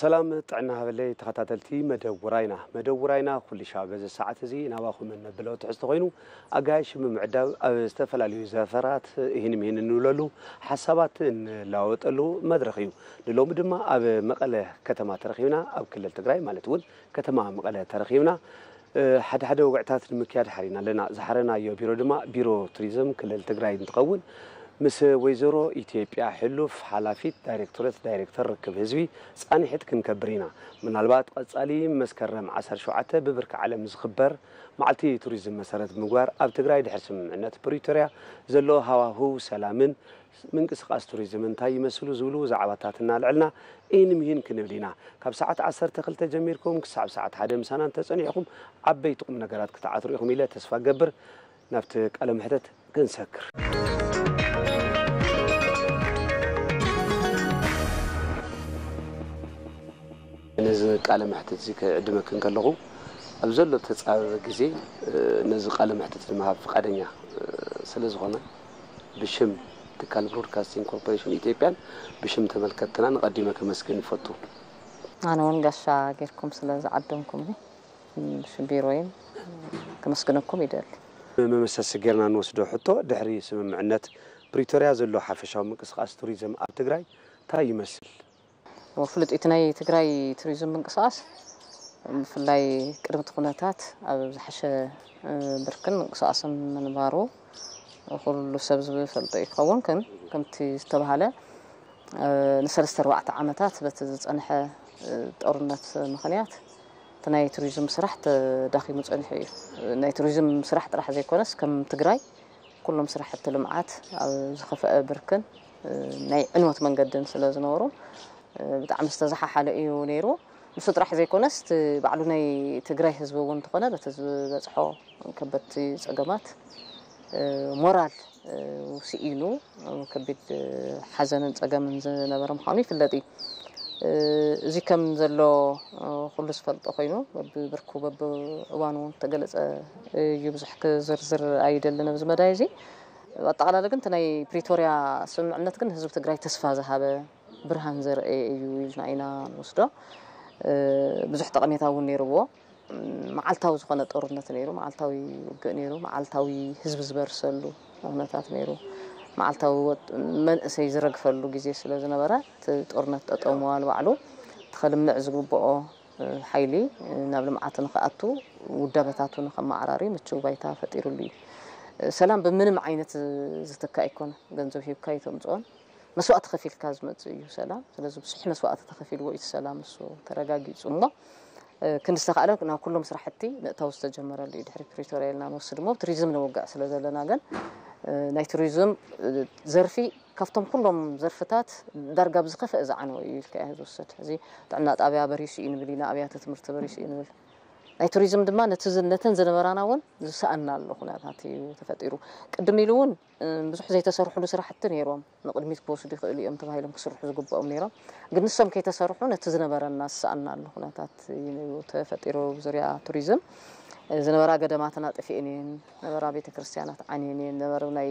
ሰላም ጥዕና ሃበለይ ተኸታተልቲ መደብ ውራይና። መደብ ውራይና ኩሉ ሻዕ በዚ ሰዓት እዚ ናባኹም እነብሎ ትሕዝቶ ኮይኑ፣ ኣጋይሽ ብምዕዳብ ኣብ ዝተፈላለዩ ዘፈራት ይህን ምሂን እንብለሉ፣ ሓሳባት እንለዋወጠሉ መድረኽ እዩ። ንሎሚ ድማ ኣብ መቐለ ከተማ ተረኺብና፣ ኣብ ክልል ትግራይ ማለት እውን ከተማ መቐለ ተረኺብና። ሓደ ሓደ ወግዕታት ንምክያድ ሓሪና ኣለና። ዝሓረናዮ ቢሮ ድማ ቢሮ ቱሪዝም ክልል ትግራይ እንትኸውን፣ ምስ ወይዘሮ ኢትዮጵያ ሕሉፍ ሓላፊት ዳይሬክቶሬት ዳይሬክተር ርክብ ህዝቢ ፃንሒት ክንከብር ኢና። ምናልባት ቀፃሊ መስከረም ዓሰርተ ሸውዓተ ብብርኪ ዓለም ዝኽበር መዓልቲ ቱሪዝም መሰረት ብምግባር፣ ኣብ ትግራይ ድሕሪ ስምምዕነት ፕሪቶርያ ዘሎ ሃዋህው ሰላምን ምንቅስቃስ ቱሪዝም እንታይ ይመስሉ ዝብሉ ዛዕባታት እናልዕልና ኢን ምሂን ክንብል ኢና። ካብ ሰዓት ዓሰርተ ክልተ ጀሚርኩም ክሳብ ሰዓት ሓደ ምሳና እንተጸኒዕኩም ዓበይቲ ቁም ነገራት ክትዓትሩ ኢኹም ኢለ ተስፋ ገብር። ናብቲ ቃለ መሕተት ክንሰግር። ነዚ ቃለ መሕተት እዚ ክዕድመክን ከለኹ ኣብ ዘሎ ተጻበበ ግዜ ነዚ ቃለ መሕተት ንምሃብ ፍቓደኛ ስለ ዝኾነ ብሽም ትካል ብሮድካስቲንግ ኮርፖሬሽን ኢትዮጵያን ብሽም ተመልከትትናን ኣቐዲመ ከመስግን ይፈቱ። ኣነ እውን ጋሻ ጌርኩም ስለ ዝዓደምኩምኒ ብሽም ቢሮይን ከመስግነኩም ይደሊ። መመሰሲ ጌርና ንወስዶ ሕቶ፣ ድሕሪ ስምምዕነት ፕሪቶርያ ዘሎ ሓፈሻዊ ምንቅስቃስ ቱሪዝም ኣብ ትግራይ እንታይ ይመስል? ፍሉጥ እቲ ናይ ትግራይ ቱሪዝም ምንቅስቃስ ብፍላይ ቅድሚ እቲ ኩነታት ኣብ ዝሓሸ ብርክን ምንቅስቃስን ምንባሩ ኩሉ ሰብ ዝፈልጦ እዩ ክኸውን። ከም ከምቲ ዝተባሃለ ንሰለስተ ኣርባዕተ ዓመታት በቲ ዝፀንሐ ጦርነት ምኽንያት እቲ ናይ ቱሪዝም ስራሕ ተዳኺሙ ፀኒሑ እዩ። ናይ ቱሪዝም ስራሕ ጥራሕ ዘይኮነስ ከም ትግራይ ኩሎም ስራሕቲ ልምዓት ኣብ ዝኸፍአ ብርክን ናይ ዕንወት መንገድን ስለ ዝነበሩ ብጣዕሚ ዝተዘሓሓለ እዩ ነይሩ። ንሱ ጥራሕ ዘይኮነስ እቲ ባዕሉ ናይ ትግራይ ህዝቢ እውን እንተኾነ በቲ ዝበፅሖ ከበድቲ ፀገማት ሞራል ስኢኑ ከቢድ ሓዘንን ፀገምን ዝነበረ ምዃኑ ይፍለጥ እዩ። እዚ ከም ዘሎ ኩሉ ዝፈልጦ ኮይኑ በብብርኩ በብእዋኑ ተገለፀ እዩ። ብዙሕ ክዝርዝር ኣይደልን ኣብዚ መዳይ እዚ። ኣጠቓላሊ ግን እቲ ናይ ፕሪቶርያ ስምምዕነት ግን ህዝቢ ትግራይ ተስፋ ዝሃበ ብርሃን ዘርአየ እዩ ኢልና ኢና ንወስዶ። ብዙሕ ጠቐሜታ እውን ነይርዎ። መዓልታዊ ዝኾነ ጦርነት ነይሩ፣ መዓልታዊ ውግእ ነይሩ፣ መዓልታዊ ህዝቢ ዝበርሰሉ ኩነታት ነይሩ፣ መዓልታዊ መንእሰይ ዝረግፈሉ ግዜ ስለ ዝነበረ እቲ ጦርነት ጠጠው ምባል ባዕሉ እቲ ከልምዕ ዝግብኦ ሓይሊ ናብ ልምዓት ንክኣቱ ውዳበታቱ ንከመዓራሪ ምችው ባይታ ፈጢሩሉ እዩ። ሰላም ብምንም ዓይነት ዝትካእ ኣይኮነ። ገንዘብ ሂብካ ኣይተምፅኦን። መስዋእቲ ከፊልካ ዝመፅእ እዩ ሰላም። ስለዚ ብዙሕ መስዋእቲ ተኸፊልዎ እዩ ሰላም እሱ ተረጋጊፁ እሞ ክንዲ ዝተኻእለ ናብ ኩሎም ስራሕቲ ምእታው ዝተጀመረሉ እዩ። ድሕሪ ፕሪቶርያ ኢልና ንወስድ እሞ ቱሪዝም ነውግዕ ስለ ዘለና ግን ናይ ቱሪዝም ዘርፊ ካብቶም ኩሎም ዘርፍታት ዳርጋ ብዝኸፍአ ዝዓነወ እዩ ኢልካ እያ ዝወሰድ። እዚ ጥዕና ጣብያ በሪሱ እዩ ንብል ኢና፣ ኣብያተ ትምህርቲ በሪሱ እዩ ንብል። ናይ ቱሪዝም ድማ ነቲ ዝ- ነተን ዝነበራና እውን ዝሰኣና ኣሎ ኩነታት እዩ ተፈጢሩ። ቅድም ኢሉ እውን ብዙሕ ዘይተሰርሕሉ ስራሕቲ ነይሮም፣ ንቕድሚት ክወስዱ ይኽእሉ እዮም ተባሂሎም ክስርሑ ዝግብኦም ነይሮም። ግን ንሶም ከይተሰርሑ ነቲ ዝነበረና ዝሰኣናሉ ኩነታት እዩ ተፈጢሩ። ብዙርያ ቱሪዝም ዝነበራ ገዳማትና ጠፊኤን እየን፣ ነበራ ቤተክርስትያናት ዓንየን እየን፣ ነበሩ ናይ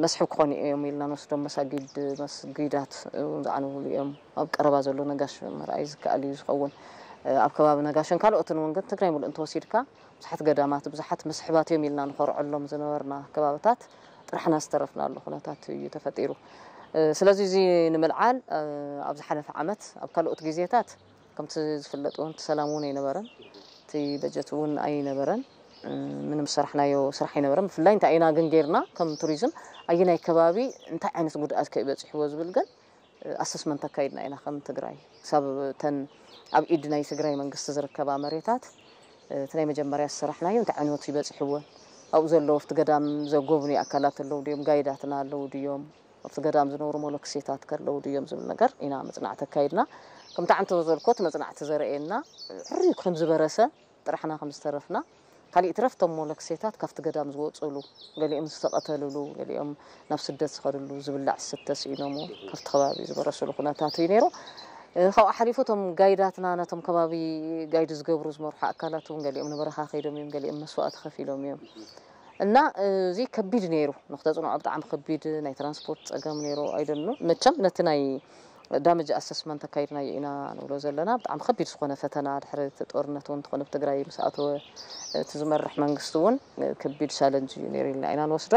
መስሕብ ክኾኑ እዮም ኢልና ንወስዶም መሳጊድ መስጊዳት እውን ዝዓነውሉ እዮም። ኣብ ቀረባ ዘሎ ነጋሽ ምርኣይ ዝከኣል እዩ ዝኸውን። ኣብ ከባቢ ነጋሽን ካልኦትን እውን ግን ትግራይ ሙሉእ እንተወሲድካ ብዙሓት ገዳማት ብዙሓት መስሕባት እዮም ኢልና ንኾርዐሎም ዝነበርና ከባብታት ጥራሕና ዝተረፍናሉ ኩነታት እዩ ተፈጢሩ። ስለዚ እዚ ንምልዓል ኣብ ዝሓለፈ ዓመት ኣብ ካልኦት ግዜታት ከምቲ ዝፍለጥ እውን እቲ ሰላም እውን ኣይነበረን፣ እቲ በጀት እውን ኣይነበረን፣ ምንም ዝሰራሕናዮ ስራሕ ኣይነበረን። ብፍላይ እንታይ ኢና ግን ጌርና ከም ቱሪዝም ኣየናይ ከባቢ እንታይ ዓይነት ጉድኣት ከይበፅሕዎ ዝብል ግን ኣሰስመንት ኣካይድና ኢና ከም ትግራይ። ክሳብ እተን ኣብ ኢድ ናይ ትግራይ መንግስቲ ዝርከባ መሬታት እቲ ናይ መጀመርያ ዝሰራሕናዮ እንታይ ዓይነት ይበፅሕወን ኣብኡ ዘለዉ ኣብቲ ገዳም ዘጎብኒ ኣካላት ኣለዉ ድዮም፣ ጋይዳትና ኣለዉ ድዮም፣ ኣብቲ ገዳም ዝነብሩ መለክሴታት ከለዉ ድዮም ዝብል ነገር ኢና መፅናዕቲ ኣካይድና። ከምቲ ዓንተ ዝበልኮ እቲ መፅናዕቲ ዘርእየና ሕርዩ ከም ዝበረሰ ጥራሕና ከም ዝተረፍና፣ ካሊእ ትረፍ እቶም ሞለክሴታት ካብቲ ገዳም ዝወፅሉ፣ ገሊኦም ዝተቐተልሉ፣ ገሊኦም ናብ ስደት ዝኸድሉ፣ ዝብላዕ ዝስተ ስኢኖምዎ ካብቲ ከባቢ ዝበረስሉ ኩነታት እዩ ነይሩ። ካብኡ ሓሊፉ እቶም ጋይዳትና ነቶም ከባቢ ጋይድ ዝገብሩ ዝመርሑ ኣካላት እውን ገሊኦም ንበረኻ ከይዶም እዮም፣ ገሊኦም መስዋእቲ ከፊሎም እዮም። እና እዚ ከቢድ ነይሩ፣ ንክተፅንዖ ብጣዕሚ ከቢድ ናይ ትራንስፖርት ፀገም ነይሩ። ኣይደኑ መቸም ነቲ ናይ ዳመጅ ኣሰስመንት ኣካይድናዮ ኢና ንብሎ ዘለና። ብጣዕሚ ከቢድ ዝኾነ ፈተና ድሕሪ እቲ ጦርነት እውን እንተኾነ ብትግራይ ምስ ኣተወ እቲ ዝመርሕ መንግስቲ እውን ከቢድ ቻለንጅ እዩ ነይሩ ኢልና ኢና ንወስዶ።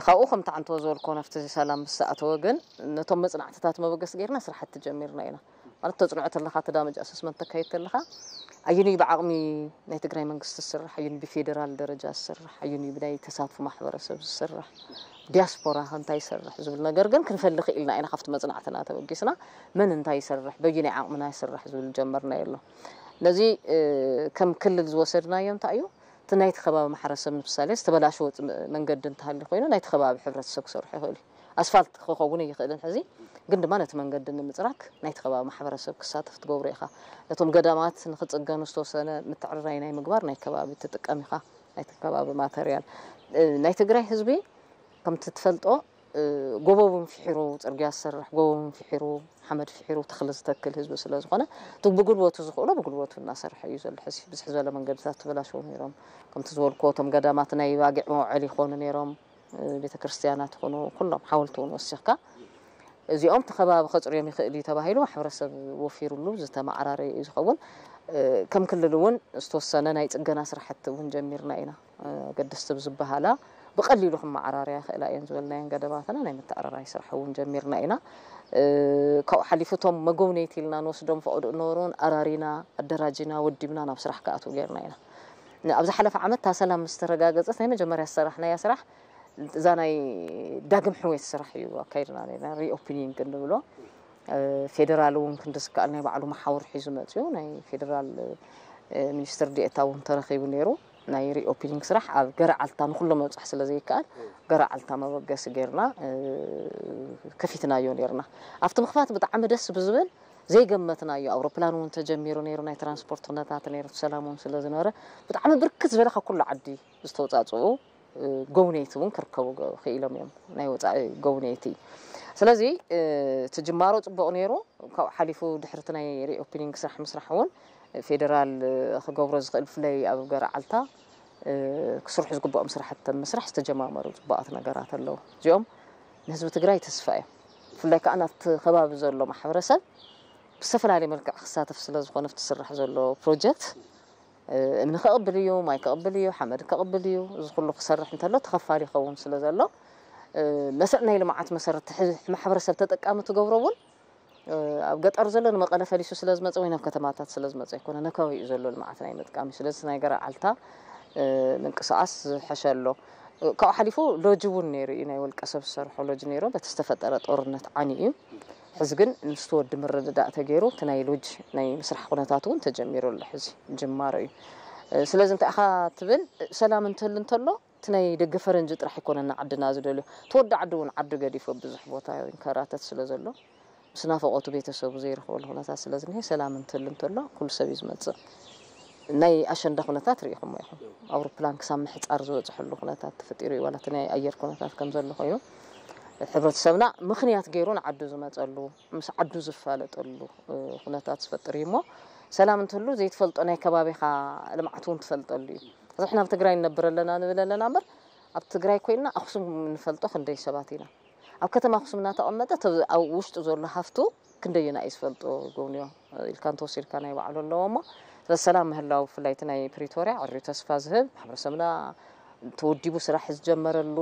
ካብኡ ከምቲ ዓንተወ ዝበልኮ ናብቲ ሰላም ምስ ኣተወ ግን ነቶም መፅናዕትታት መበገሲ ገይርና ስራሕቲ ጀሚርና ኢና። ማለት ተፅንዖ ተለካ እቲ ዳመጅ ኣሰስመንት ተካይድ ተለካ ኣየንዩ ብዓቕሚ ናይ ትግራይ መንግስቲ ዝስራሕ ኣየንዩ ብፌደራል ደረጃ ዝስራሕ ኣየንዩ ብናይ ተሳትፎ ማሕበረሰብ ዝስራሕ ዲያስፖራ እንታይ ይሰርሕ ዝብል ነገር ግን ክንፈልኽ ኢልና ኢና ካብቲ መፅናዕትና ተበጊስና መን እንታይ ይሰርሕ በየናይ ዓቕምና ይስራሕ ዝብል ጀመርና የሎ ነዚ ከም ክልል ዝወሰድናዮ እንታይ እዩ እቲ ናይቲ ከባቢ ማሕበረሰብ ንምሳሌ ዝተበላሸወ መንገዲ እንተሃሊ ኮይኑ ናይቲ ከባቢ ሕብረተሰብ ክሰርሑ ይኽእል እዩ ኣስፋልት ክኸውን ኣይኽእልን ሕዚ ግን ድማ ነቲ መንገዲ ንምፅራግ ናይቲ ከባቢ ማሕበረሰብ ክሳተፍ ትገብሮ ኢኻ ነቶም ገዳማት ንክፅገኑ ዝተወሰነ ምትዕርራይ ናይ ምግባር ናይ ከባቢ ትጥቀም ኢኻ ናይቲ ከባቢ ማተርያል ናይ ትግራይ ህዝቢ ከምቲ ትፈልጦ ጎቦ እውን ፍሒሩ ፅርግያ ዝሰርሕ ጎቦ እውን ፍሒሩ ሓመድ ፍሒሩ ተኽሊ ዝተክል ህዝቢ ስለ ዝኾነ እቲ ብጉልበቱ ዝኽእሎ ብጉልበቱ እናሰርሐ እዩ ዘሎ ሕዚ ብዝሕ ዝበለ መንገድታት ተበላሸው ነይሮም ከምቲ ዝበልኩ እቶም ገዳማት ናይ ባጊዕ መውዐል ይኾኑ ነይሮም ቤተክርስትያናት ይኹኑ ኩሎም ሓወልቲ እውን ወሲኽካ እዚኦም እቲ ከባቢ ከፅርዮም ይኽእል እዩ ተባሂሉ ማሕበረሰብ ወፊሩሉ ዝተመዓራረየ እዩ ዝኸውን ከም ክልል እውን ዝተወሰነ ናይ ፅገና ስራሕቲ እውን ጀሚርና ኢና ገድስቲ ብዝበሃላ ብቐሊሉ ክመዓራርያ ይኽእላ እየን ዝበልናየን ገደባትና ናይ ምትዕርራይ ስራሕ እውን ጀሚርና ኢና ካብኡ ሓሊፉ እቶም መጎብነይቲ ኢልና ንወስዶም ፈቐዶ እነበሩን ኣራሪና ኣደራጂና ወዲብና ናብ ስራሕ ክኣትዉ ገይርና ኢና ኣብ ዝሓለፈ ዓመት እታ ሰላም ምስ ተረጋገፀት ናይ መጀመርያ ዝሰራሕናያ ስራሕ እዛ ናይ ዳግም ሕውየት ስራሕ እዩ ኣካይድና ነና ሪኦፕኒንግ እንብሎ ፌደራል እውን ክንዲ ዝከኣል ናይ ባዕሉ መሓውር ሒዙ መፅኡ ናይ ፌደራል ሚኒስትር ዲኤታ እውን ተረኺቡ ነይሩ ናይ ሪኦፕኒንግ ስራሕ ኣብ ገረዓልታ ንኩሎ መብፃሕ ስለ ዘይከኣል ገረዓልታ መበገሲ ገይርና ከፊትናዮ ነርና ኣብቲ ምክፋት ብጣዕሚ ደስ ብዝብል ዘይገመትናዮ ኣውሮፕላን እውን ተጀሚሩ ነይሩ ናይ ትራንስፖርት ኩነታት ነይሩ ሰላም እውን ስለ ዝነበረ ብጣዕሚ ብርክት ዝበለ ካብ ኩሉ ዓዲ ዝተውፃፅኡ ጎብነይቲ እውን ክርከቡ ክኢሎም እዮም ናይ ወፃኢ ጎብነይቲ ስለዚ እቲ ጅማሮ ፅቡቕ ነይሩ ካብኡ ሓሊፉ ድሕርቲ ናይ ሪኦፕኒንግ ስራሕ ምስራሕ እውን ፌደራል ክገብሮ ዝኽእል ብፍላይ ኣብ ገረዓልታ ክስርሑ ዝግብኦም ስራሕቲ ምስራሕ ዝተጀማመሩ ፅቡቓት ነገራት ኣለዉ እዚኦም ንህዝቢ ትግራይ ተስፋ እዮም ብፍላይ ከዓ ናብቲ ከባቢ ዘሎ ማሕበረሰብ ብዝተፈላለየ መልክዕ ክሳተፍ ስለ ዝኾነ ዝስራሕ ዘሎ ፕሮጀክት እምኒ ከቕብል እዩ ማይ ከቕብል እዩ ሓመድ ከቕብል እዩ እዚ ኩሉ ክሰርሕ እንተሎ ተኸፋሊ ይኸውን ስለ ዘሎ መስርዕ ናይ ልምዓት መሰረት ማሕበረሰብ ተጠቃሚ ትገብሮ እውን ኣብ ገጠር ዘሎ ንመቐለ ፈሊሱ ስለ ዝመፀ ወይ ናብ ከተማታት ስለ ዝመፀ ኣይኮነ ነከባቢኡ ዘሎ ልምዓት ናይ ምጥቃም እዩ ስለዚ ናይ ገረዓልታ ምንቅስቃስ ዝሐሸ ኣሎ ካብኡ ሓሊፉ ሎጅ እውን ነይሩ እዩ ናይ ውልቀ ሰብ ዝሰርሖ ሎጅ ነይሩ በቲ ዝተፈጠረ ጦርነት ዓኒ እዩ ሕዚ ግን ምስቲ ወዲ ምርድዳእ ተገይሩ እቲ ናይ ሎጅ ናይ ምስራሕ ኩነታት እውን ተጀሚሩ ኣሎ ሕዚ ጅማሮ እዩ ስለዚ እንታይ ኢኻ ትብል ሰላም እንትህሉ እንተሎ እቲ ናይ ደገ ፈረንጂ ጥራሕ ኣይኮነን ንዓድና ዝደልዮ እቲ ወዲ ዓዲ እውን ዓዱ ገዲፉ ኣብ ብዙሕ ቦታ ይንከራተት ስለ ዘሎ ምስ ናፈቆቱ ቤተሰቡ ዘይረኽበሉ ኩነታት ስለ ዝኒሀ ሰላም እንትህሉ እንተሎ ኩሉ ሰብ እዩ ዝመፅእ ናይ ኣሸንዳ ኩነታት ርኢኹሞ ኢኹም ኣውሮፕላን ክሳብ ምሕፃር ዝበፅሐሉ ኩነታት ተፈጢሩ እዩ ዋላ እቲ ናይ ኣየር ኩነታት ከም ዘሎ ኮይኑ ሕብረተሰብና ምኽንያት ገይሩ ንዓዱ ዝመፀሉ ምስ ዓዱ ዝፋለጠሉ ኩነታት ዝፈጥር እዩ እሞ ሰላም እንትህሉ ዘይትፈልጦ ናይ ከባቢኻ ልምዓት እውን ትፈልጠሉ እዩ ሕዚ ሕና ኣብ ትግራይ ንነብር ኣለና ንብል ኣለና እምበር ኣብ ትግራይ ኮይንና ኣኽሱም ንፈልጦ ክንደይ ሰባት ኢና ኣብ ከተማ ኣኽሱም እናተቐመጠ ኣብ ውሽጡ ዘሎ ሃፍቱ ክንደየና እዩ ዝፈልጦ ጎብንዮ ኢልካ እንተወሲድካ ናይ ባዕሉ ኣለዎ እሞ ስለ ሰላም ምህላው ብፍላይ እቲ ናይ ፕሪቶርያ ዕርዩ ተስፋ ዝህብ ማሕበረሰብና ተወዲቡ ስራሕ ዝጀመረሉ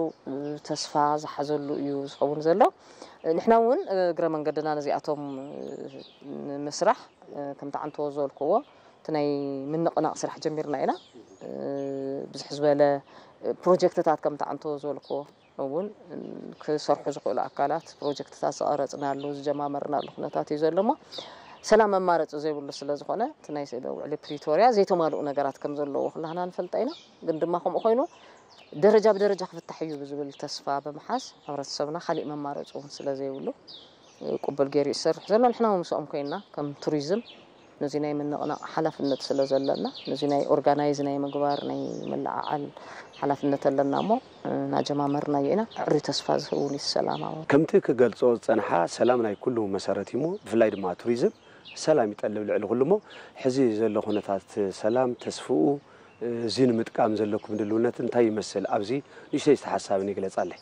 ተስፋ ዝሓዘሉ እዩ ዝኸውን ዘሎ ንሕና እውን እግረ መንገድና ነዚኣቶም ንምስራሕ ከምቲ ዓንተዎ ዝበልክዎ እቲ ናይ ምንቕናቕ ስራሕ ጀሚርና ኢና ብዝሕ ዝበለ ፕሮጀክትታት ከምቲ ዓንተዎ ዝበልክዎ እውን ክሰርሑ ዝኽእሉ ኣካላት ፕሮጀክትታት ዝቐረፅናሉ ዝጀማመርናሉ ኩነታት እዩ ዘሎ እሞ ሰላም መማረፂ ዘይብሉ ስለ ዝኾነ እቲ ናይ ውዕሊ ፕሪቶርያ ዘይተማልኡ ነገራት ከም ዘለዎ ኩላህና ንፈልጣ ኢና ግን ድማ ከምኡ ኮይኑ ደረጃ ብደረጃ ክፍታሕ እዩ ብዝብል ተስፋ ብምሓዝ ሕብረተሰብና ካሊእ መማረፂ እውን ስለ ዘይብሉ ቅቡል ገይሩ ይሰርሕ ዘሎ ንሕና እውን ምስኦም ኮይንና ከም ቱሪዝም ነዚ ናይ ምንቕናቕ ሓላፍነት ስለ ዘለና ነዚ ናይ ኦርጋናይዝ ናይ ምግባር ናይ ምልዓዓል ሓላፍነት ኣለና እሞ እናጀማመርናዮ ኢና ዕሪ ተስፋ ዝህውን እዩ ሰላማዊ ከምቲ ክገልፆ ዝፀንሓ ሰላም ናይ ኩሉ መሰረት እዩሞ ብፍላይ ድማ ቱሪዝም ሰላም ይጠልብ ልዕሊ ኩሉ እሞ ሕዚ ዘሎ ኩነታት ሰላም ተስፍኡ እዚ ንምጥቃም ዘለኩም ድልውነት እንታይ ይመስል ኣብዚ ንእሽተይ ዝተሓሳብን ይግለፃለይ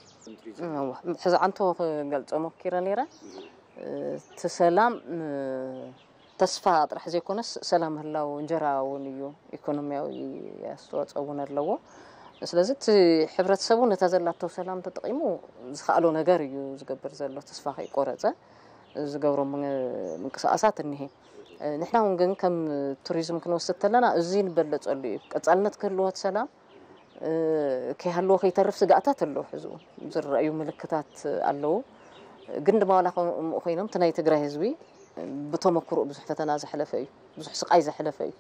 ሕዚ ዓንቶ ክገልፆ ሞኪረ ነይረ እቲ ሰላም ተስፋ ጥራሕ ዘይኮነስ ሰላም ምህላው እንጀራ እውን እዩ፣ ኢኮኖሚያዊ ኣስተዋፅኦ እውን ኣለዎ። ስለዚ እቲ ሕብረተሰቡ ነታ ዘላቶ ሰላም ተጠቒሙ ዝኸኣሎ ነገር እዩ ዝገብር ዘሎ፣ ተስፋ ከይቆረፀ ዝገብሮ ምንቅስቃሳት እኒሄ። ንሕና እውን ግን ከም ቱሪዝም ክንወስድ ተለና እዚ ንበለፀሉ እዩ። ቀፃልነት ክህልዎ ሰላም ከይሃለዎ ከይተርፍ ስጋኣታት ኣለዉ። ሕዚ ዝረኣዩ ምልክታት ኣለዉ። ግን ድማ ዋላ ከምኡ ኮይኖም እቲ ናይ ትግራይ ህዝቢ ብተመክሮ ብዙሕ ፈተና ዘሕለፈ እዩ፣ ብዙሕ ስቃይ ዘሕለፈ እዩ።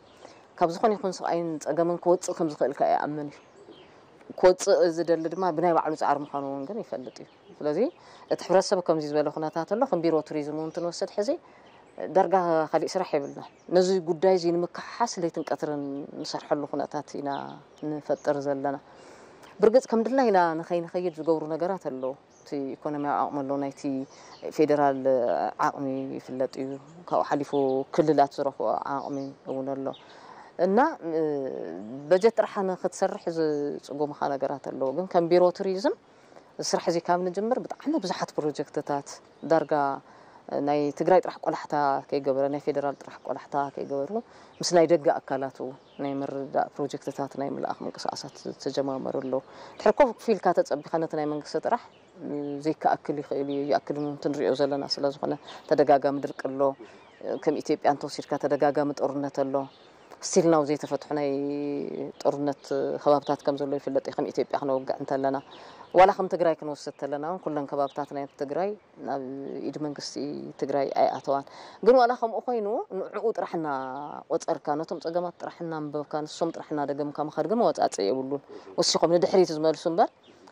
ካብ ዝኾነ ይኹን ስቃይን ፀገምን ክወፅእ ከም ዝኽእል ከኣ ይኣምን እዩ። ክወፅእ ዝደሊ ድማ ብናይ ባዕሉ ፃዕሪ ምዃኑ እውን ግን ይፈልጥ እዩ። ስለዚ እቲ ሕብረተሰብ ከምዚ ዝበለ ኩነታት ኣሎ። ከም ቢሮ ቱሪዝም እውን ትንወስድ ሕዚ ዳርጋ ካሊእ ስራሕ የብልና። ነዚ ጉዳይ እዚ ንምክሓስ ለይትን ቀትርን ንሰርሐሉ ኩነታት ኢና ንፈጥር ዘለና። ብርግፅ ከም ድላይና ንኸይንኸይድ ዝገብሩ ነገራት ኣለዉ። እቲ ኢኮኖሚያዊ ዓቕሚ ኣሎ፣ ናይቲ ፌደራል ዓቕሚ ይፍለጥ እዩ። ካብኡ ሓሊፉ ክልላት ዝረኽቦ ዓቕሚ እውን ኣሎ እና በጀት ጥራሕ ንክትሰርሕ ዝፅጉምኻ ነገራት ኣለዉ። ግን ከም ቢሮ ቱሪዝም ስራሕ እዚ ካብ ንጅምር ብጣዕሚ ብዙሓት ፕሮጀክትታት ዳርጋ ናይ ትግራይ ጥራሕ ቆላሕታ ከይገበረ፣ ናይ ፌደራል ጥራሕ ቆላሕታ ከይገበሩ ምስ ናይ ደገ ኣካላት እውን ናይ ምርዳእ ፕሮጀክትታት ናይ ምልኣኽ ምንቅስቃሳት ተጀማመሩ ኣለዉ። ድሕሪ ኮፍ ኢልካ ተጸቢኻ ነቲ ናይ መንግስቲ ጥራሕ ዘይከኣክል ይኽእል እዩ፣ ይኣክል እውን ክንሪኦ ዘለና ስለ ዝኾነ ተደጋጋሚ ድርቂ ኣሎ። ከም ኢትዮጵያ እንተወሲድካ ተደጋጋሚ ጦርነት ኣሎ። ስቲል ናው ዘይተፈትሑ ናይ ጦርነት ከባብታት ከም ዘሎ ይፍለጥ እዩ። ከም ኢትዮጵያ ክነውግዕ እንተለና ዋላ ከም ትግራይ ክንወስድ ተለና እውን ኩለን ከባብታት ናይ ትግራይ ናብ ኢድ መንግስቲ ትግራይ ኣይኣተዋን። ግን ዋላ ከምኡ ኮይኑ ንዕኡ ጥራሕ እናቆፀርካ ነቶም ፀገማት ጥራሕ እናንበብካ ንሶም ጥራሕ እናደገምካ ምኻድ ግን መወፃፅኢ የብሉን። ወሲኾም ንድሕሪት ዝመልሱ እምበር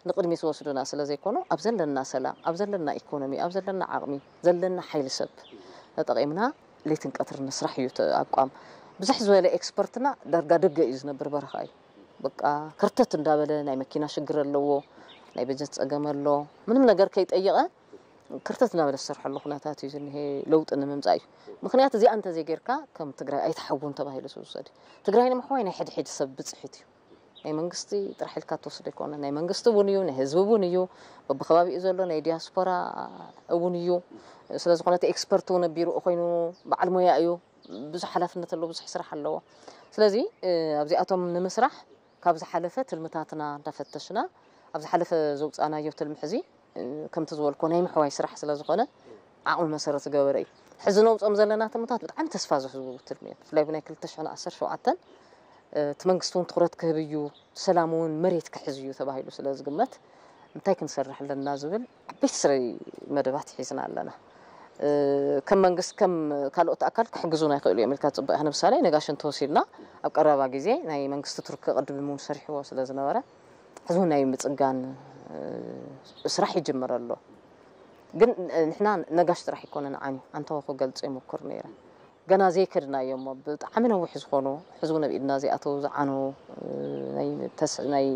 ንቅድሚት ዝወስዱና ስለ ዘይኮኑ ኣብ ዘለና ሰላም፣ ኣብ ዘለና ኢኮኖሚ፣ ኣብ ዘለና ዓቕሚ፣ ዘለና ሓይሊ ሰብ ተጠቒምና ለይትን ቀትርን ንስራሕ እዩ እቲ ኣቋም። ብዝሕ ዝበለ ኤክስፐርትና ዳርጋ ደገ እዩ ዝነብር፣ በረኻ እዩ። በቃ ከርተት እንዳበለ ናይ መኪና ሽግር ኣለዎ፣ ናይ በጀት ፀገም ኣሎ፣ ምንም ነገር ከይጠየቐ ከርተት እንዳበለ ዝሰርሐሉ ኩነታት እዩ ዝኒሄ። ለውጢ ንምምፃእ እዩ። ምክንያት እዚኣ እንተዘይጌርካ ከም ትግራይ ኣይትሓውን ተባሂሉ ዝውሰድ እዩ። ትግራይ ንምሕዋይ ናይ ሕድሕድ ሰብ ብፅሒት እዩ። ናይ መንግስቲ ጥራሕ ኢልካ ትወስዶ ኣይኮነ፣ ናይ መንግስቲ እውን እዩ፣ ናይ ህዝቢ እውን እዩ፣ በብከባቢኡ ዘሎ ናይ ዲያስፖራ እውን እዩ። ስለ ዝኾነ እቲ ኤክስፐርት እውን ቢሮኡ ኮይኑ በዓል ሞያ እዩ። ብዙሕ ሓላፍነት ኣለዎ፣ ብዙሕ ስራሕ ኣለዎ። ስለዚ ኣብዚኣቶም ንምስራሕ ካብ ዝሓለፈ ትልምታትና እንዳፈተሽና ኣብ ዝሓለፈ ዘውፃእናዮ ትልሚ ሕዚ ከምቲ ዝበልኮ ናይ ምሕዋይ ስራሕ ስለ ዝኾነ ዓቕሚ መሰረት ዝገበረ እዩ። ሕዚ ነውፅኦም ዘለና ትልምታት ብጣዕሚ ተስፋ ዝሕዙ ትልሚ እዮም። ብፍላይ ብናይ ክልተ ሽሕን ዓሰርተ ሸውዓተን እቲ መንግስቲ እውን ትኹረት ክህብ እዩ፣ ሰላም እውን መሬት ክሕዝ እዩ ተባሂሉ ስለ ዝግመት እንታይ ክንሰርሕ ኣለና ዝብል ዓበይቲ ስረይ መደባት ሒዝና ኣለና። ከም መንግስቲ ከም ካልኦት ኣካል ክሕግዙና ይኽእሉ እዮም ኢልካ ፅቡቅ ኢኻ። ንምሳሌ ነጋሽ እንተወሲድና ኣብ ቀረባ ግዜ ናይ መንግስቲ ቱርክ ቅድም እውን ሰሪሕዎ ስለ ዝነበረ ሕዚ እውን ናይ ምፅጋን ስራሕ ይጅምር ኣሎ። ግን ንሕና ነጋሽ ጥራሕ ይኮነ ንዓኒ ኣንተወ ክገልፅ ይምኩር ነይረ። ገና ዘይከድናዮ እሞ ብጣዕሚ ነዊሕ ዝኾኑ ሕዚ እውን ኣብ ኢድና ዘይኣተው ዝዓኑ ናይ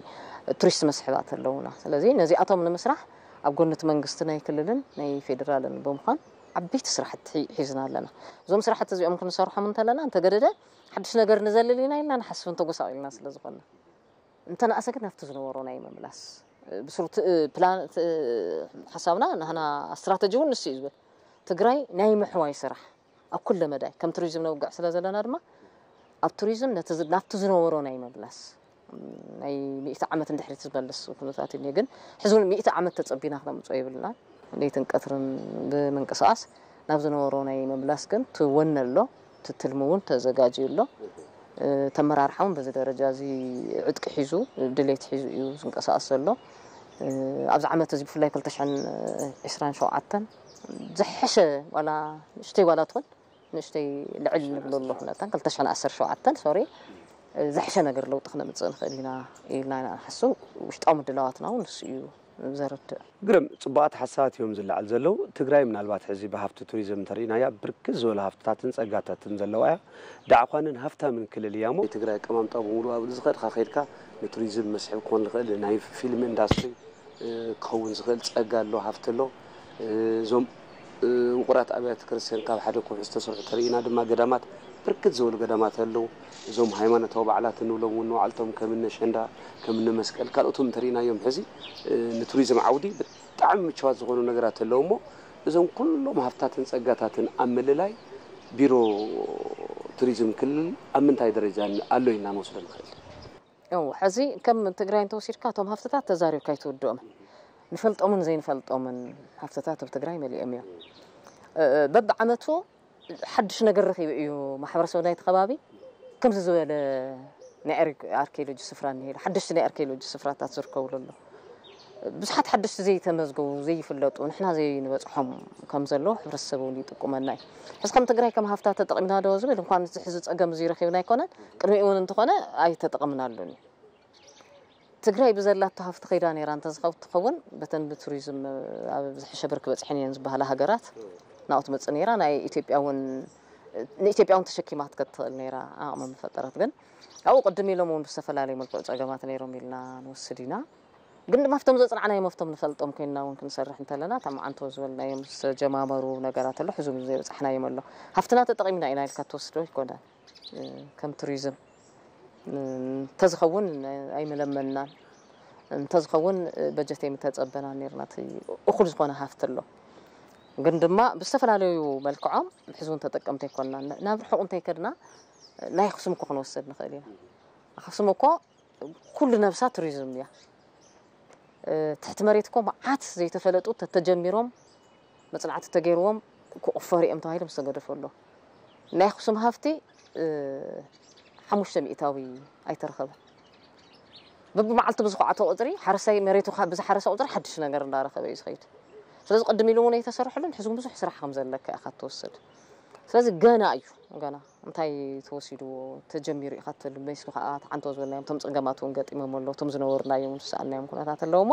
ቱሪስት መስሕባት ኣለውና። ስለዚ ነዚኣቶም ንምስራሕ ኣብ ጎኒ እቲ መንግስቲ ናይ ክልልን ናይ ፌደራልን ብምዃን ዓበይቲ ስራሕቲ ሒዝና ኣለና። እዞም ስራሕቲ እዚኦም ክንሰርሖም እንተለና እንተገደደ ሓድሽ ነገር ንዘልል ኢና ኢልና ንሓስብ እንተጎሳቕ ኢልና ስለ ዝኾንና እንተነኣሰ ግን ናብቲ ዝነበሮ ናይ ምምላስ ብስሩ ፕላን ሓሳብና ናህና ስትራተጂ እውን ንሱ እዩ ዝብል። ትግራይ ናይ ምሕዋይ ስራሕ ኣብ ኩለ መዳይ ከም ቱሪዝም ነውግዕ ስለ ዘለና ድማ ኣብ ቱሪዝም ናብቲ ዝነበሮ ናይ ምምላስ ናይ ሚእቲ ዓመት እንድሕሪት ዝመልስ ኩነታት እዩ። ግን ሕዚ እውን ሚእቲ ዓመት ተፀቢና ክነምፅኦ የብልና። ለይትን ቀትርን ብምንቅስቃስ ናብ ዝነበሮ ናይ ምምላስ ግን ትወነ ኣሎ። ትትልሚ እውን ተዘጋጅዩ ኣሎ። ተመራርሓ እውን በዚ ደረጃ እዚ ዕጥቂ ሒዙ ድሌት ሒዙ እዩ ዝንቀሳቀስ ዘሎ። ኣብዚ ዓመት እዚ ብፍላይ ክልተ ሽሕን ዕስራን ሸውዓተን ዝሐሸ ዋላ ንእሽተይ ዋላ ትኹን ንእሽተይ ልዕል ንብለሉ ኩነታን ክልተ ሽሕን ዓሰርተ ሸውዓተን ሶሪ ዝሐሸ ነገር ለውጢ ክነምፅእ ንኽእል ኢና ኢልና ኢና ንሓስብ። ውሽጣዊ ምድላዋትና እውን ንሱ እዩ ዘረድእ። ግርም፣ ጽቡቓት ሓሳባት እዮም ዝለዓል ዘለዉ። ትግራይ ምናልባት ሕዚ ብሃፍቲ ቱሪዝም እንተርኢናያ ብርክት ዝበሉ ሃፍትታትን ጸጋታትን ዘለዋ እያ። ዳዕኳንን ሃፍታምን ክልል እያ እሞ። ናይ ትግራይ ኣቀማምጣ ብምሉእ ኣብ ዝኸድካ ከይድካ ንቱሪዝም መስሕብ ክኾን ዝኽእል ናይ ፊልም ኢንዳስትሪ ክኸውን ዝኽእል ጸጋ ኣሎ፣ ሃፍቲ ኣሎ። እዞም ውቑራት ኣብያተ ክርስቲያን ካብ ሓደ ከውሒ ዝተሰርሑ ተርኢና ድማ ገዳማት ብርክት ዝበሉ ገዳማት ኣለዉ። እዞም ሃይማኖታዊ በዓላት እንብሎም እውን ንባዕልቶም ከም እነ ሸንዳ ከም እነ መስቀል ካልኦቶም እንተርኢናዮም ሕዚ ንቱሪዝም ዓውዲ ብጣዕሚ ምችዋት ዝኾኑ ነገራት ኣለዉ እሞ እዞም ኩሎም ሃፍታትን ጸጋታትን ኣብ ምልላይ ቢሮ ቱሪዝም ክልል ኣብ ምንታይ ደረጃ ኣሎ ኢልና ንወስዶ ንኽእል? ሕዚ ከም ትግራይ እንተወሲድካ እቶም ሃፍትታት ተዛሪብካ ኣይትውድኦም። ንፈልጦምን ዘይንፈልጦምን ሃፍትታት ኣብ ትግራይ መሊኦም እዮም። በብዓመቱ ሓድሽ ነገር ረኺቡ እዩ ማሕበረሰብ ናይቲ ከባቢ። ከምዚ ዝበለ ናይ ኣርኪኦሎጂ ስፍራ እኒሄ፣ ሓደሽቲ ናይ ኣርኪኦሎጂ ስፍራታት ዝርከብሉ ኣሎ። ብዙሓት ሓደሽቲ ዘይተመዝገቡ ዘይፍለጡ ንሕና ዘይንበፅሖም ከም ዘለዉ ሕብረተሰብ እውን ይጥቁመና እዩ። ሕዚ ከም ትግራይ ከም ሃፍታ ተጠቂምና ዶ ዝብል እንኳን እዚ ሕዚ ፀገም እዚ ረኪብና ኣይኮነን፣ ቅድሚኡ እውን እንተኾነ ኣይተጠቀምናሉን እዩ። ትግራይ ብዘላቶ ሃፍቲ ከይዳ ነይራ እንተዝኸውን በተን ብቱሪዝም ኣብ ዝሐሸ ብርኪ በፅሐን እየን ዝበሃላ ሃገራት ናብኡ ትመፅእ ነይራ። ናይ ኢትዮጵያ እውን ንኢትዮጵያ እውን ተሸኪማ ክትከድ ትኽእል ነይራ ዓቕሚ ምፈጠረት። ግን ኣብኡ ቅድም ኢሎም እውን ብዝተፈላለዩ መልክዑ ፀገማት ነይሮም ኢልና ንወስድ ኢና። ግን ድማ ኣብቶም ዘፅናዕናዮም ኣብቶም ንፈልጦም ኮይንና እውን ክንሰርሕ እንተለና እታ መዓንቶ ዝበልናዮም ዝተጀማመሩ ነገራት ኣሎ ሕዚ እውን ዘይበፃሕናዮም ኣሎ። ሃፍትና ተጠቂምና ኢና ኢልካ ትወስዶ ኣይኮነን። ከም ቱሪዝም እንተዝኸውን ኣይመለመናን፣ እንተዝኸውን በጀት ኣይምተፀበናን ነይርና። እቲ እኹል ዝኾነ ሃፍቲ ኣሎ፣ ግን ድማ ብዝተፈላለዩ መልክዖም ሕዚ እውን ተጠቀምቲ ኣይኮንናን። ናብ ርሑቕ እንተይከድና ናይ ኣኽሱም እኮ ክንወስድ ንኽእል ኢና። ኣኽሱም እኮ ኩሉ ነብሳ ቱሪዝም እያ። ትሕቲ መሬት እኮ መዓት ዘይተፈለጡ ተተጀሚሮም መፅናዕቲ ተገይርዎም ክቑፈሩ እዮም ተባሂሎም ዝተገደፉ ኣለዉ። ናይ ኣኽሱም ሃፍቲ ሓሙሽተ ሚእታዊ ኣይተረኸበን። በብመዓልቱ ብዝኳዕቶ ቁፅሪ ሓረስታይ መሬቱ ብዝሓረሰ ቁፅሪ ሓድሽ ነገር እንዳረኸበ እዩ ዝኸይድ። ስለዚ ቅድም ኢሉ እውን ኣይተሰርሐሉን ሕዚ እውን ብዙሕ ስራሕ ከም ዘለካ ኢኻ ትወስድ። ስለዚ ገና እዩ ገና እንታይ ተወሲድዎ ተጀሚሩ ኢኻ ትብል መሲሉ ከዓ ተዓንቶ ዝበልናዮም እቶም ፀገማት እውን ገጢሞም ኣለዉ እቶም ዝነበርናዮም ዝሰኣልናዮም ኩነታት ኣለዉ እሞ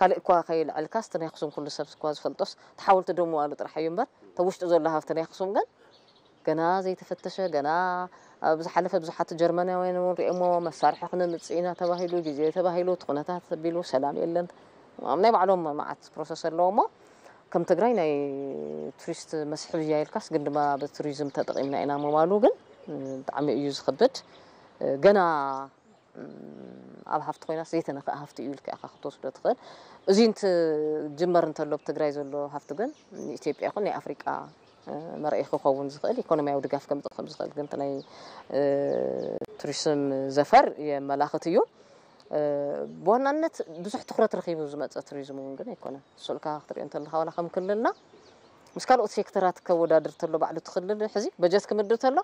ካልእ እኳ ከይልዐልካስ እቲ ናይ ኣኽሱም ኩሉ ሰብ እኳ ዝፈልጦስ እቲ ሓወልቲ ደው ምባሉ ጥራሕ እዩ እምበር እቲ ውሽጡ ዘሎ ሃፍቲ ናይ ኣኽሱም ግን ገና ዘይተፈተሸ ገና ኣብ ዝሓለፈ ብዙሓት ጀርመናውያን እውን ሪኦሞ መሳርሒ ክነምፅእ ኢና ተባሂሉ ግዜ ተባሂሉ እቲ ኩነታት ኣቢሉ ሰላም የለን ናይ ባዕሎም መዓት ፕሮሰስ ኣለዎ እሞ ከም ትግራይ ናይ ቱሪስት መስሕብ እያ ኢልካስ ግን ድማ ብቱሪዝም ተጠቂምና ኢና ምባሉ ግን ብጣዕሚ እዩ ዝኸብድ። ገና ኣብ ሃፍቲ ኮይናስ ዘይተነክአ ሃፍቲ እዩ ኢልካ ኢኻ ክትወስዶ ትኽእል። እዚ እንትጅመር እንተሎ ኣብ ትግራይ ዘሎ ሃፍቲ ግን ንኢትዮጵያ ይኹን ናይ ኣፍሪቃ መርኣዪ ክኸውን ዝኽእል ኢኮኖሚያዊ ድጋፍ ከምፅእ ከም ዝኽእል ግን ናይ ቱሪስም ዘፈር የመላኽት እዩ። ብዋናነት ብዙሕ ትኩረት ረኺቡ ዝመፀ ቱሪዝም እውን ግን ኣይኮነን። ስልካ ክትሪኦ እንተለካ ዋላ ከም ክልልና ምስ ካልኦት ሴክተራት ከወዳድር ተሎ ባዕሉ ትክልል ሕዚ በጀት ክምድብ ተሎ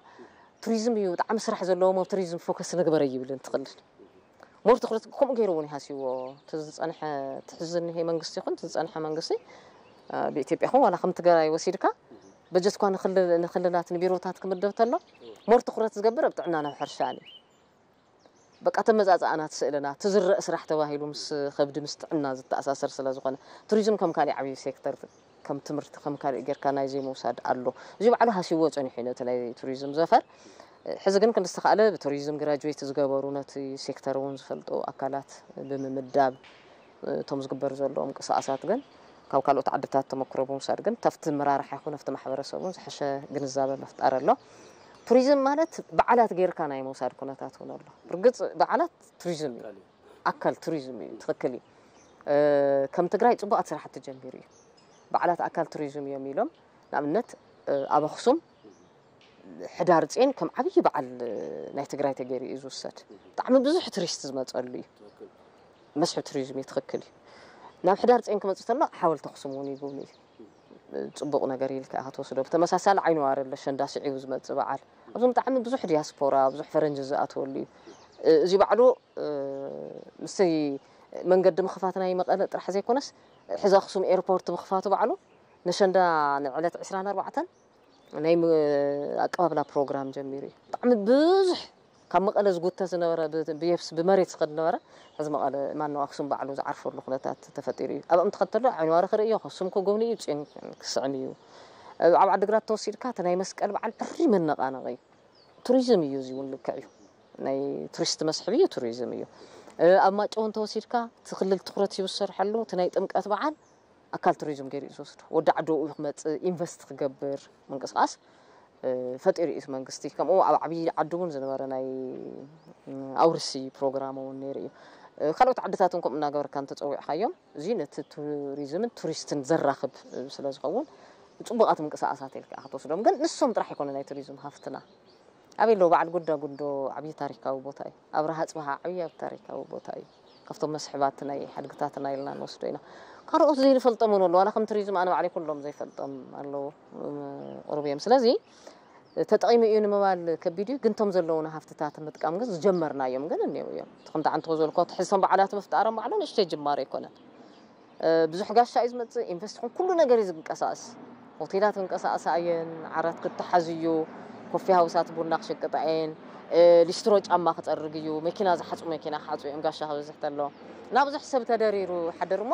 ቱሪዝም እዩ ብጣዕሚ ስራሕ ዘለዎም ኣብ ቱሪዝም ፎከስ ንግበረ ይብል እንትክልል ሞር ትኩረት ከምኡ ገይሩ እውን ይሃስይዎ። ዝፀንሐ ትሕዚ ዝኒሄ መንግስቲ ይኹን ዝፀንሐ መንግስቲ ብኢትዮጵያ ይኹን ዋላ ከም ትግራይ ወሲድካ በጀትኳ ንክልላት ንቢሮታት ክምደብ ተሎ ሞር ትኩረት ዝገብር ኣብ ጥዕና ናብ ሕርሻን እዩ። በቃ ተመፃፃእና ትስእልና ትዝረእ ስራሕ ተባሂሉ ምስ ከብዲ ምስ ጥዕና ዝተኣሳሰር ስለ ዝኾነ ቱሪዝም ከም ካሊእ ዓብዪ ሴክተር ከም ትምህርቲ ከም ካልእ ጌርካ ናይ ዘይምውሳድ ኣሎ። እዚ ባዕሉ ሃሲዎ ፀኒሑ እዩ ነቲ ናይ ቱሪዝም ዘፈር። ሕዚ ግን ክንዝተኻእለ ብቱሪዝም ግራጁዌት ዝገበሩ ነቲ ሴክተር እውን ዝፈልጡ ኣካላት ብምምዳብ እቶም ዝግበር ዘለዉ ምንቅስቃሳት ግን ካብ ካልኦት ዓድታት ተመክሮ ብምውሳድ ግን ተፍቲ መራርሓ ይኹን ኣብቲ ማሕበረሰብ እውን ዝሐሸ ግንዛበ ምፍጣር ኣሎ። ቱሪዝም ማለት በዓላት ጌርካ ናይ ምውሳድ ኩነታት እውን ኣሎ። ርግፅ በዓላት ቱሪዝም እዩ፣ ኣካል ቱሪዝም እዩ። ትኽክል እዩ። ከም ትግራይ ፅቡቃት ስራሕቲ ጀሚሩ እዩ። በዓላት ኣካል ቱሪዝም እዮም ኢሎም ንኣብነት ኣብ ኣኽሱም ሕዳር ጼን ከም ዓብዪ በዓል ናይ ትግራይ ተገይሩ እዩ ዝውሰድ። ብጣዕሚ ብዙሕ ቱሪስት ዝመፀሉ እዩ። መስሕብ ቱሪዝም እዩ፣ ትኽክል እዩ። ናብ ሕዳር ጼን ክመፅእ ተሎ ሓወልቲ ኣኽሱም እውን ይጉብኒ እዩ። ፅቡቕ ነገር ኢልካ ኢኻ ትወስዶ። ብተመሳሳሊ ዓይኒ ዋሪ ኣሎ ሸንዳ ስዒቡ ዝመፅእ በዓል ኣብዞም ብጣዕሚ ብዙሕ ዲያስፖራ ብዙሕ ፈረንጂ ዝኣትወሉ እዩ። እዚ ባዕሉ ምስቲ መንገዲ ምኽፋት ናይ መቐለ ጥራሕ ዘይኮነስ ሕዚ ኣኽሱም ኤርፖርት ምኽፋቱ ባዕሉ ነሸንዳ ንዕለት ዕስራን ኣርባዕተን ናይ ኣቀባብላ ፕሮግራም ጀሚሩ እዩ። ብጣዕሚ ብዙሕ ካብ መቐለ ዝጉተ ዝነበረ ብየብስ ብመሬት ዝኸድ ነበረ ሕዚ መቐለ ማነው ኣክሱም ባዕሉ ዝዓርፈሉ ኩነታት ተፈጢሩ እዩ። ኣብኦም ትኸተሎ ዓይንዋሪ ክርኢ እዩ፣ ኣክሱም ክጉብኒ እዩ፣ ፅዮን ክስዕም እዩ። ኣብ ዓድግራት ተወሲድካ እቲ ናይ መስቀል በዓል ዕሪ መነቓነቒ እዩ። ቱሪዝም እዩ፣ እዚ እውን ልክዕ እዩ። ናይ ቱሪስት መስሕብ እዩ፣ ቱሪዝም እዩ። ኣብ ማጨው እንተወሲድካ እቲ ክልል ትኩረት ሂቡ ዝሰርሐሉ እቲ ናይ ጥምቀት በዓል ኣካል ቱሪዝም ገይሩ እዩ ዝወስዶ። ወዲ ዓዲ ኡ ክመፅእ ኢንቨስት ክገብር ምንቅስቃስ ፈጢሩ እዩ መንግስቲ። ከምኡ ኣብ ዓብዪ ዓዲ እውን ዝነበረ ናይ ኣውርሲ ፕሮግራም እውን ነይሩ እዩ። ካልኦት ዓድታት እውን ከምኡ እናገበርካ እንተፀዊዕካዮም፣ እዚ ነቲ ቱሪዝምን ቱሪስትን ዘራኽብ ስለ ዝኸውን፣ ፅቡቓት ምንቅስቃሳት ኢልካ ክትወስዶም። ግን ንሶም ጥራሕ ይኮነ ናይ ቱሪዝም ሃፍትና። ኣበይ ኣለዉ? በዓል ጉዳ ጉዶ ዓብዪ ታሪካዊ ቦታ እዩ። ኣብርሃ ኣፅብሃ ዓብዪ ኣብ ታሪካዊ ቦታ እዩ። ካብቶም መስሕባት ናይ ሓድግታትና ኢልና ንወስዶ ኢና። ካልኦት ዘይንፈልጦም እውን ኣለዉ። ዋላ ከም ቱሪዝም ኣነ ባዕለይ ኩሎም ዘይፈልጦም ኣለዉ፣ ቁሩብ እዮም። ስለዚ ተጠቒሙ እዩ ንምባል ከቢድ እዩ፣ ግን እቶም ዘለዉና ሃፍትታት ምጥቃም ግን ዝጀመርናዮም ግን እኔው እዮም። እቲ ከምቲ ዓንቶ ዝበልኮ፣ እቲ ሕዝቶም በዓላት ምፍጣሮም ባዕሉ ንእሽተይ ጅማሮ ኣይኮነን። ብዙሕ ጋሻ እዩ ዝመፅእ፣ ኢንቨስት ይኹን ኩሉ ነገር እዩ ዝንቀሳቐስ። ሆቴላት ክንቀሳቐሳ እየን፣ ዓራት ክተሓዝ እዩ፣ ኮፊ ሃውሳት ቡና ክሸቅጣ እየን፣ ሊስትሮ ጫማ ክፀርግ እዩ፣ መኪና ዝሓፁ መኪና ክሓፁ እዮም፣ ጋሻ ክበዝሕ ተሎ። እና ብዙሕ ሰብ ተደሪሩ ሓደር እሞ፣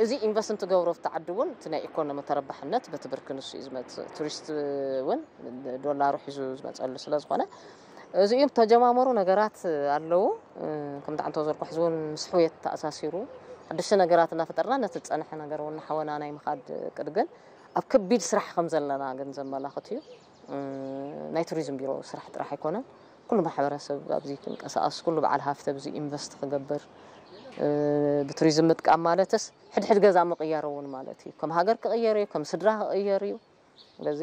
እዚ ኢንቨስት እንትገብሮ ኣብቲ ዓዲ እውን እቲ ናይ ኢኮኖሚ ተረባሕነት በቲ ብርኪ ንሱ እዩ ዝመፅእ። ቱሪስት እውን ዶላሩ ሒዙ ዝመፀሉ ስለ ዝኾነ፣ እዚ እዩ ተጀማመሩ ነገራት ኣለዉ። ከምቲ ዓንቶ ዝበልኩ፣ ሕዚ እውን ምስ ሕውየት ተኣሳሲሩ ሓደሽቲ ነገራት እናፈጠርና ነቲ ዝፀንሐ ነገር እውን እናሓወና ናይ ምኻድ እቅድ ግን ኣብ ከቢድ ስራሕ ከም ዘለና ግን ዘመላኽት እዩ። ናይ ቱሪዝም ቢሮ ስራሕ ጥራሕ ኣይኮነን። ኩሉ ማሕበረሰብ ኣብዚ ክንቀሳቐስ፣ ኩሉ በዓል ሃፍቲ ኣብዚ ኢንቨስት ክገብር፣ ብቱሪዝም ምጥቃም ማለትስ ሕድሕድ ገዛ ምቕያር እውን ማለት እዩ። ከም ሃገር ክቕየር እዩ፣ ከም ስድራ ክቕየር እዩ። ስለዚ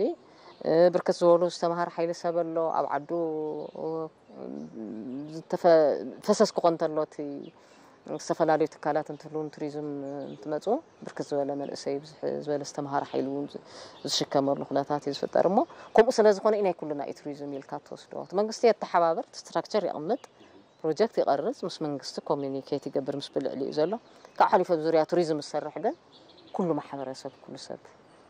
ብርክት ዝበሉ ዝተምሃረ ሓይሊ ሰብ ኣሎ። ኣብ ዓዱ ዝተፈ-፣ ፈሰስ ክኾን እንተሎ እቲ ዝተፈላለዩ ትካላት እንትህልውን ቱሪዝም እንትመፁ ብርክት ዝበለ መንእሰይ፣ ብዝሕ ዝበለ ዝተምሃረ ሓይሊ እውን ዝ-፣ ዝሽከመሉ ኩነታት እዩ ዝፍጠር። እሞ ከምኡ ስለ ዝኾነ እዩ ናይ ኩልና እዩ ቱሪዝም ኢልካ ትወስዶ። እቲ መንግስቲ የተሓባብር፣ እቲ ስትራክቸር የቕምጥ፣ ፕሮጀክት ይቐርፅ፣ ምስ መንግስቲ ኮሚኒኬት ይገብር፣ ምስ ብልዕሊ እዩ ዘሎ። ካብ ሓሊፎ ኣብ ዙርያ ቱሪዝም ዝሰርሕ ግን ኩሉ ማሕበረሰብ፣ ኩሉ ሰብ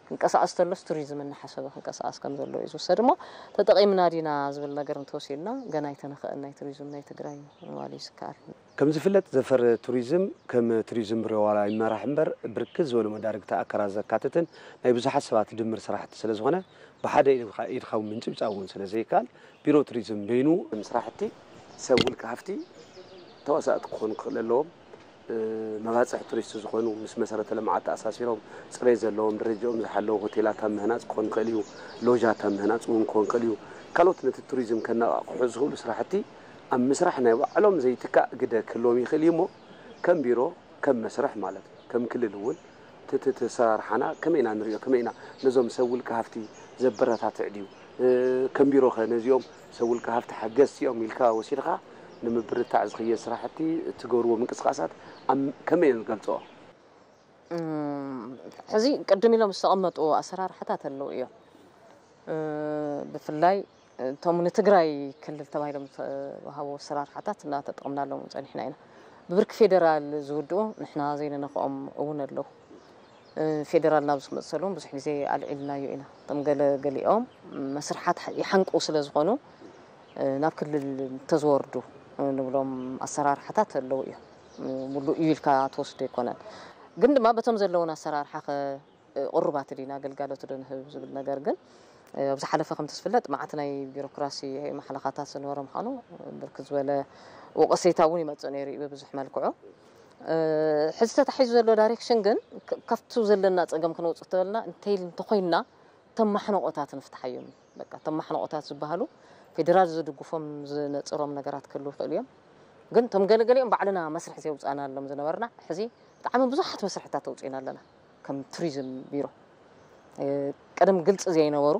ክንቀሳቐስ ተሎስ ቱሪዝም እናሓሰበ ክንቀሳቐስ ከም ዘሎ እዩ ዝውሰድ። እሞ ተጠቒምና ዲና ዝብል ነገር እንተወሲድና ገና ኣይተነኽአን ናይ ቱሪዝም ናይ ትግራይ ምባል እዩ ዝከኣል። ከም ዝፍለጥ ዘፈር ቱሪዝም ከም ቱሪዝም ቢሮ ዋላ ይመራሕ እምበር ብርክት ዝበሉ መዳርግቲ ኣካላት ዘካትትን ናይ ብዙሓት ሰባት ድምር ስራሕቲ ስለ ዝኾነ ብሓደ ኢድካ፣ ኢድካ እውን ምንጭብጫብ እውን ስለ ዘይከኣል ቢሮ ቱሪዝም በይኑ ስራሕቲ ሰብ ውልቀ ሃፍቲ ተዋሳእቲ ክኾኑ ክኽእል ኣለዎም። መባፅሕ ቱሪስት ዝኾኑ ምስ መሰረተ ልምዓት ተኣሳሲሮም ፅሬት ዘለዎም ደረጃኦም ዝሓለዉ ሆቴላት ኣብ ምህናፅ ክኾን ይኽእል እዩ። ሎጃት ኣብ ምህናፅ እውን ክኾን ይኽእል እዩ። ካልኦት ነቲ ቱሪዝም ከነቓቕሑ ዝኽእሉ ስራሕቲ ኣብ ምስራሕ ናይ ባዕሎም ዘይትካእ ግደ ክህልዎም ይኽእል እዩ እሞ ከም ቢሮ ከም መስርሕ ማለት እዩ። ከም ክልል እውን እቲ፣ እቲ፣ እቲ ኣሰራርሓና ከመይ ኢና ንሪኦ? ከመይ ኢና ነዞም ሰብ ውልቀ ሃፍቲ ዘበረታትዕ ድዩ? እ፣ ከም ቢሮኸ ነዚኦም ሰብ ውልቀ ሃፍቲ ሓገዝቲ እዮም ኢልካ ወሲድኻ ንምብርታዕ ዝኽየድ ስራሕቲ እትገብርዎ ምንቅስቃሳት ኣብ ከመይ እዮም ዝገልፅኦ? እም፣ ሕዚ ቅድም ኢሎም ዝተቐመጡ ኣሰራርሓታት ኣለዉ እዮም። እ፣ ብፍላይ እቶም ንትግራይ ክልል ተባሂሎም ዝተዋሃቡ ኣሰራርሓታት እናተጠቐምናሎም ጸኒሕና ኢና። ብብርኪ ፌደራል ዝውድኡ ንሕና ዘይንነኽኦም እውን ኣለዉ። እ፣ ፌደራል ናብ ዝመፅሰሉ እውን ብዙሕ ግዜ ኣልዒልናዮ ኢና። እቶም ገለ ገሊኦም መስርሓት ይሓንቁ ስለ ዝኾኑ፣ እ፣ ናብ ክልል እንተዝወርዱ፣ እ፣ ንብሎም ኣሰራርሓታት ኣለዉ እዮም። እ፣ ሙሉእ እዩ ኢልካ ትወስዶ ኣይኮነን። ግን ድማ በቶም ዘለዉን ኣሰራርሓ ከ ቅሩባት ዲና፣ ግልጋሎት ዶ ንህብ ዝብል ነገር ግን፣ እ፣ ኣብ ዝሓለፈ ከምቲ ዝፍለጥ መዓት ናይ ቢሮክራሲ ማሕለኻታት ዝነበረ ምዃኑ ብርክት ዝበለ ወቐሴታ እውን ይመጽእ ነይሩ እዩ ብብዙሕ መልክዑ። እ፣ ሕዚ ተታሒዙ ዘሎ ዳይሬክሽን ግን ክ-፣ ካብቱ ዘለና ጸገም ክነውጽእ ተበልና እንተይል እንተኾይንና እቶም ማሕነቆታት ንፍትሓዮም። በቃ እቶም ማሕነቆታት ዝበሃሉ ፌደራል ዝድግፎም ዝነጽሮም ነገራት ክህልዉ ይኽእሉ እዮም። ግን እቶም ገለገሊኦም ባዕልና መስርሕ ዘውጻእናሎም ዝነበርና ሕዚ ብጣዕሚ ብዙሓት መስርሕታት ተውጺእና ኣለና። ከም ቱሪዝም ቢሮ፣ እ፣ ቀደም ግልፂ ዘይነበሩ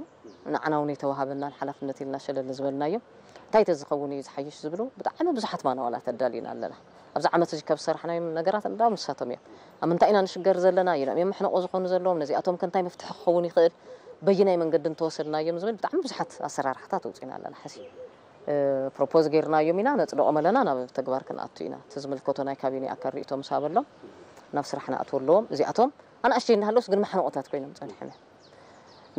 ንዓና እውን የተዋሃበናን ሓላፍነት ኢልና ሸለል ዝበልናዮም እንታይ ተዝኸውን እዩ ዝሓይሽ ዝብሉ ብጣዕሚ ብዙሓት ማንዋላት ኣዳሊና ኣለና። ኣብዚ ዓመት እዚ ካብ ዝሰራሕናዮም ነገራት እንዳውም ንሳቶም እዮም። ኣብ ምንታይ ኢና ንሽገር ዘለና? ኣየኖም እዮም መሕነቆ ዝኾኑ ዘለዎም? ነዚኣቶም ከ እንታይ መፍትሒ ክኸውን ይኽእል? በየናይ መንገዲ እንተወሰድናዮም ዝብል ብጣዕሚ ብዙሓት ኣሰራርሓታት ኣውፂእና ኣለና። ሕዚ እ፣ ፕሮፖዝ ጌርናዮም ኢና፣ ነጽድቖም ኣለና፣ ናብ ተግባር ክንኣቱ ኢና። እቲ ዝምልከቶ ናይ ካቢኔ ኣካል ርእይቶ ምስ ሃበሎም ናብ ስራሕ ንኣትወ ኣለዎም። እዚኣቶም ኣናእሽተይ እናሃለውስ ግን ማሕነቆታት ኮይኖም ጸኒሖም እዮም።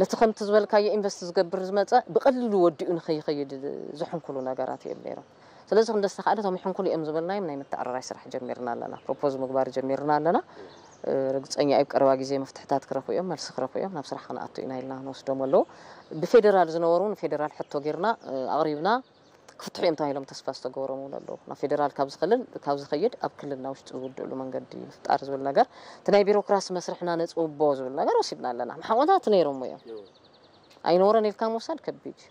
ነቲ ከምቲ ዝበልካዮ ኢንቨስት ዝገብር ዝመጸ ብቐሊሉ ወዲኡ ንኸይኸይድ ዝሕንኩሉ ነገራት እዮም ነይሮም። ስለዚ ክንደዝተኻእለ እቶም ይሕንኩሉ እዮም ዝበልናዮም ናይ ምትዕርራይ ስራሕ ጀሚርና ኣለና። ፕሮፖዝ ምግባር ጀሚርና ኣለና። እ፣ ርግጸኛ እየ፣ ኣብ ቀረባ ግዜ መፍትሕታት ክረኽቡ እዮም፣ መልሲ ክረኽቡ እዮም፣ ናብ ስራሕ ክንኣቱ ኢና ኢልና ንወስዶም ኣለዉ። ብፌደራል ዝነበሩ ንፌደራል ሕቶ ጌርና፣ እ፣ ኣቕሪብና፣ ክፍትሑ እዮም ተባሂሎም ተስፋ ዝተገበሮም እውን ኣለዉ። ናብ ፌደራል ካብ ዝኸልል፣ ካብ ዝኸይድ ኣብ ክልልና ውሽጢ ዝውድእሉ መንገዲ ምፍጣር ዝብል ነገር፣ እቲ ናይ ቢሮክራሲ መስርሕና ነጽብቦ ዝብል ነገር ወሲድና ኣለና። ማሕቆታት ነይሮሞ እዮም። ኣይነበረን ኢልካ ምውሳድ ከቢድ እዩ።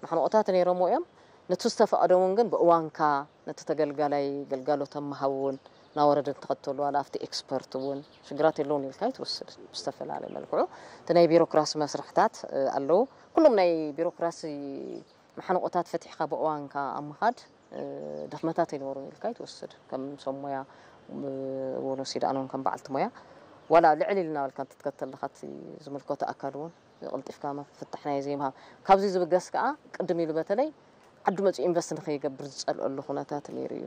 ማሕቆታት ነይሮሞ እዮም። ነቲ ዝተፈቐደ እውን ግን ብእዋንካ ነቲ ተገልጋላይ ግልጋሎት ኣብ ምሃብ እውን እናወረደ እንትኸተሉ ዋላ ኣብቲ ኤክስፐርት እውን ሽግራት የለውን ኢልካ ይትወስድ ብዝተፈላለየ መልክዑ። እቲ ናይ ቢሮክራሲ መስርሕታት ኣለዉ። ኩሎም ናይ ቢሮክራሲ መሓንቆታት ፈቲሕካ ብእዋንካ ኣብ ምኻድ ድኽመታት ኣይነበሩን ኢልካ ይትወስድ። ከም ሰብ ሞያ እውን ወሲድ ኣነ እውን ከም በዓልቲ ሞያ ዋላ ልዕል ኢልና በልካ እንትትከተል ለኻ እቲ ዝምልከቶ ኣካል እውን ቀልጢፍካ መፍትሕ ናይ ዘይምሃብ ካብዚ ዝብገስ ከዓ ቅድም ኢሉ በተለይ ዓዱ መፅኡ ኢንቨስት ንኸይገብር ዝፀልአሉ ኩነታት ነይሩ እዩ።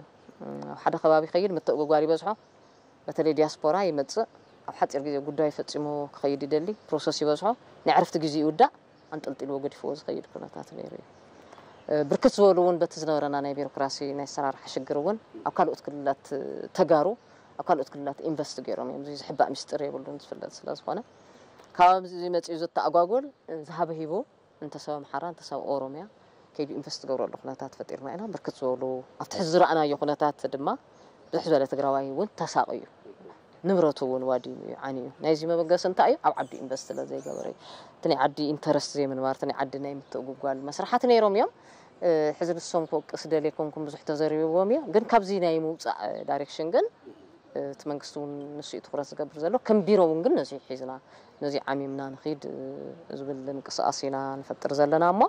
ኣብ ሓደ ከባቢ ከይድ ምትእጉጓር ይበዝሖ። በተለይ ዲያስፖራ ይመፅእ ኣብ ሓፂር ግዜ ጉዳይ ፈፂሙ ክኸይድ ይደሊ ፕሮሰስ ይበዝሖ። ናይ ዕረፍቲ ግዜ ይውዳእ። ኣንጠልጢልዎ ገዲፍዎ ዝኸይድ ኩነታት ነይሩ እዩ። ብርክት ዝበሉ እውን በቲ ዝነበረና ናይ ቢሮክራሲ ናይ ኣሰራርሓ ሽግር እውን ኣብ ካልኦት ክልላት ተጋሩ ኣብ ካልኦት ክልላት ኢንቨስት ገይሮም እዮም። እዚ ዝሕባእ ሚስጥር የብሉን ዝፍለጥ ስለ ዝኾነ ካብዚ መፂኡ ዝተኣጓጎል ዝሃበ ሂቡ እንተ ሰብ ኣምሓራ እንተ ሰብ ኦሮሚያ ከይዱ ኢንቨስት ትገብረሉ ኩነታት ፈጢርና ኢና። ብርክት ዝበሉ ኣብቲ ሕዚ ዝረኣናዮ ኩነታት ድማ ብዙሕ ዝበለ ትግራዋይ እውን ተሳቕዩ ንብረቱ እውን ዋዲሙ እዩ ዓንዩ። ናይዚ መበገሲ እንታይ እዩ? ኣብ ዓዱ ኢንቨስት ስለ ዘይገበረ እዩ። እቲ ናይ ዓዲ ኢንተረስት ዘይምንባር፣ እቲ ናይ ዓዲ ናይ ምትእጉጓል መስርሓት ነይሮም እዮም። ሕዚ ንሶም ክወቅስ ደልየ ኮንኩም ብዙሕ ተዘሪብዎም እዮም። ግን ካብዚ ናይ ምውፃእ ዳይሬክሽን ግን እቲ መንግስቲ እውን ንሱ እዩ ትኩረት ዝገብር ዘሎ። ከም ቢሮ እውን ግን ነዚ ሒዝና ነዚ ዓሚምና ንኺድ ዝብል ምንቅስቃስ ኢና ንፈጥር ዘለና እሞ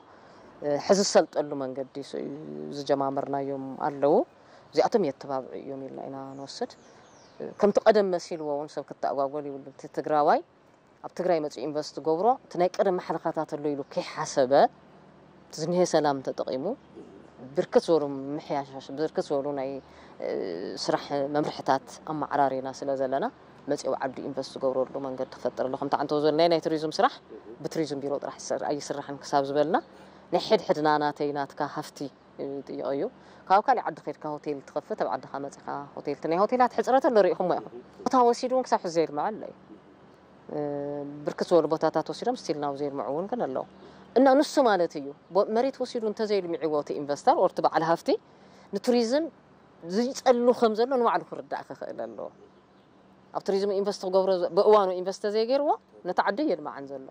ሕዚ ዝሰልጠሉ መንገዲ ዝጀማመርናዮም ኣለዉ። እዚኣቶም የተባብዑ እዮም ኢልና ኢና ንወስድ። ከምቲ ቀደም መሲልዎ እውን ሰብ ክተኣጓጎል ይብሉ። እቲ ትግራዋይ ኣብ ትግራይ መፂኡ ኢንቨስት ገብሮ እቲ ናይ ቀደም ማሕለኻታት ኣሎ ኢሉ ከይሓሰበ ዝኒሀ ሰላም ተጠቒሙ ብርክት ዝበሉ ምሕያሻሽ ብርክት ዝበሉ ናይ ስራሕ መምርሕታት ኣመዓራሪና ስለ ዘለና መፂኡ ዓዱ ኢንቨስት ዝገብረሉ መንገዲ ክፈጥር ኣሎ። ከምቲ ዓንተው ዝበልናዮ ናይ ቱሪዝም ስራሕ ብቱሪዝም ቢሮ ጥራሕ ኣይስራሕን ክሳብ ዝበልና ናይ ሕድሕድና ናተይ ናትካ ሃፍቲ ይጥይቕ እዩ። ካብ ካልእ ዓዲ ከድካ ሆቴል ትኸፍት ኣብ ዓድኻ መፂኻ ሆቴል ናይ ሆቴላት ሕፅረት ኣሎ ርኢኹሞ ኢኹም። ቦታ ወሲዱ እውን ክሳብ ሕዚ የልምዐ ኣሎ እዩ። ብርክት ዝበሉ ቦታታት ወሲዶም ስቲል ናብ ዘይልምዑ እውን ግን ኣለዉ። እና ንሱ ማለት እዩ መሬት ወሲዱ እንተዘይልምዕዎ እቲ ኢንቨስተር ኦርቲ በዓል ሃፍቲ ንቱሪዝም ዝፀሉ ከም ዘሎ ንባዕሉ ክርዳእ ክኽእል ኣለዎ። ኣብ ቱሪዝም ኢንቨስት ክገብሮ ብእዋኑ ኢንቨስት ተዘይገይርዎ ነቲ ዓዲ የልማዓን ዘሎ።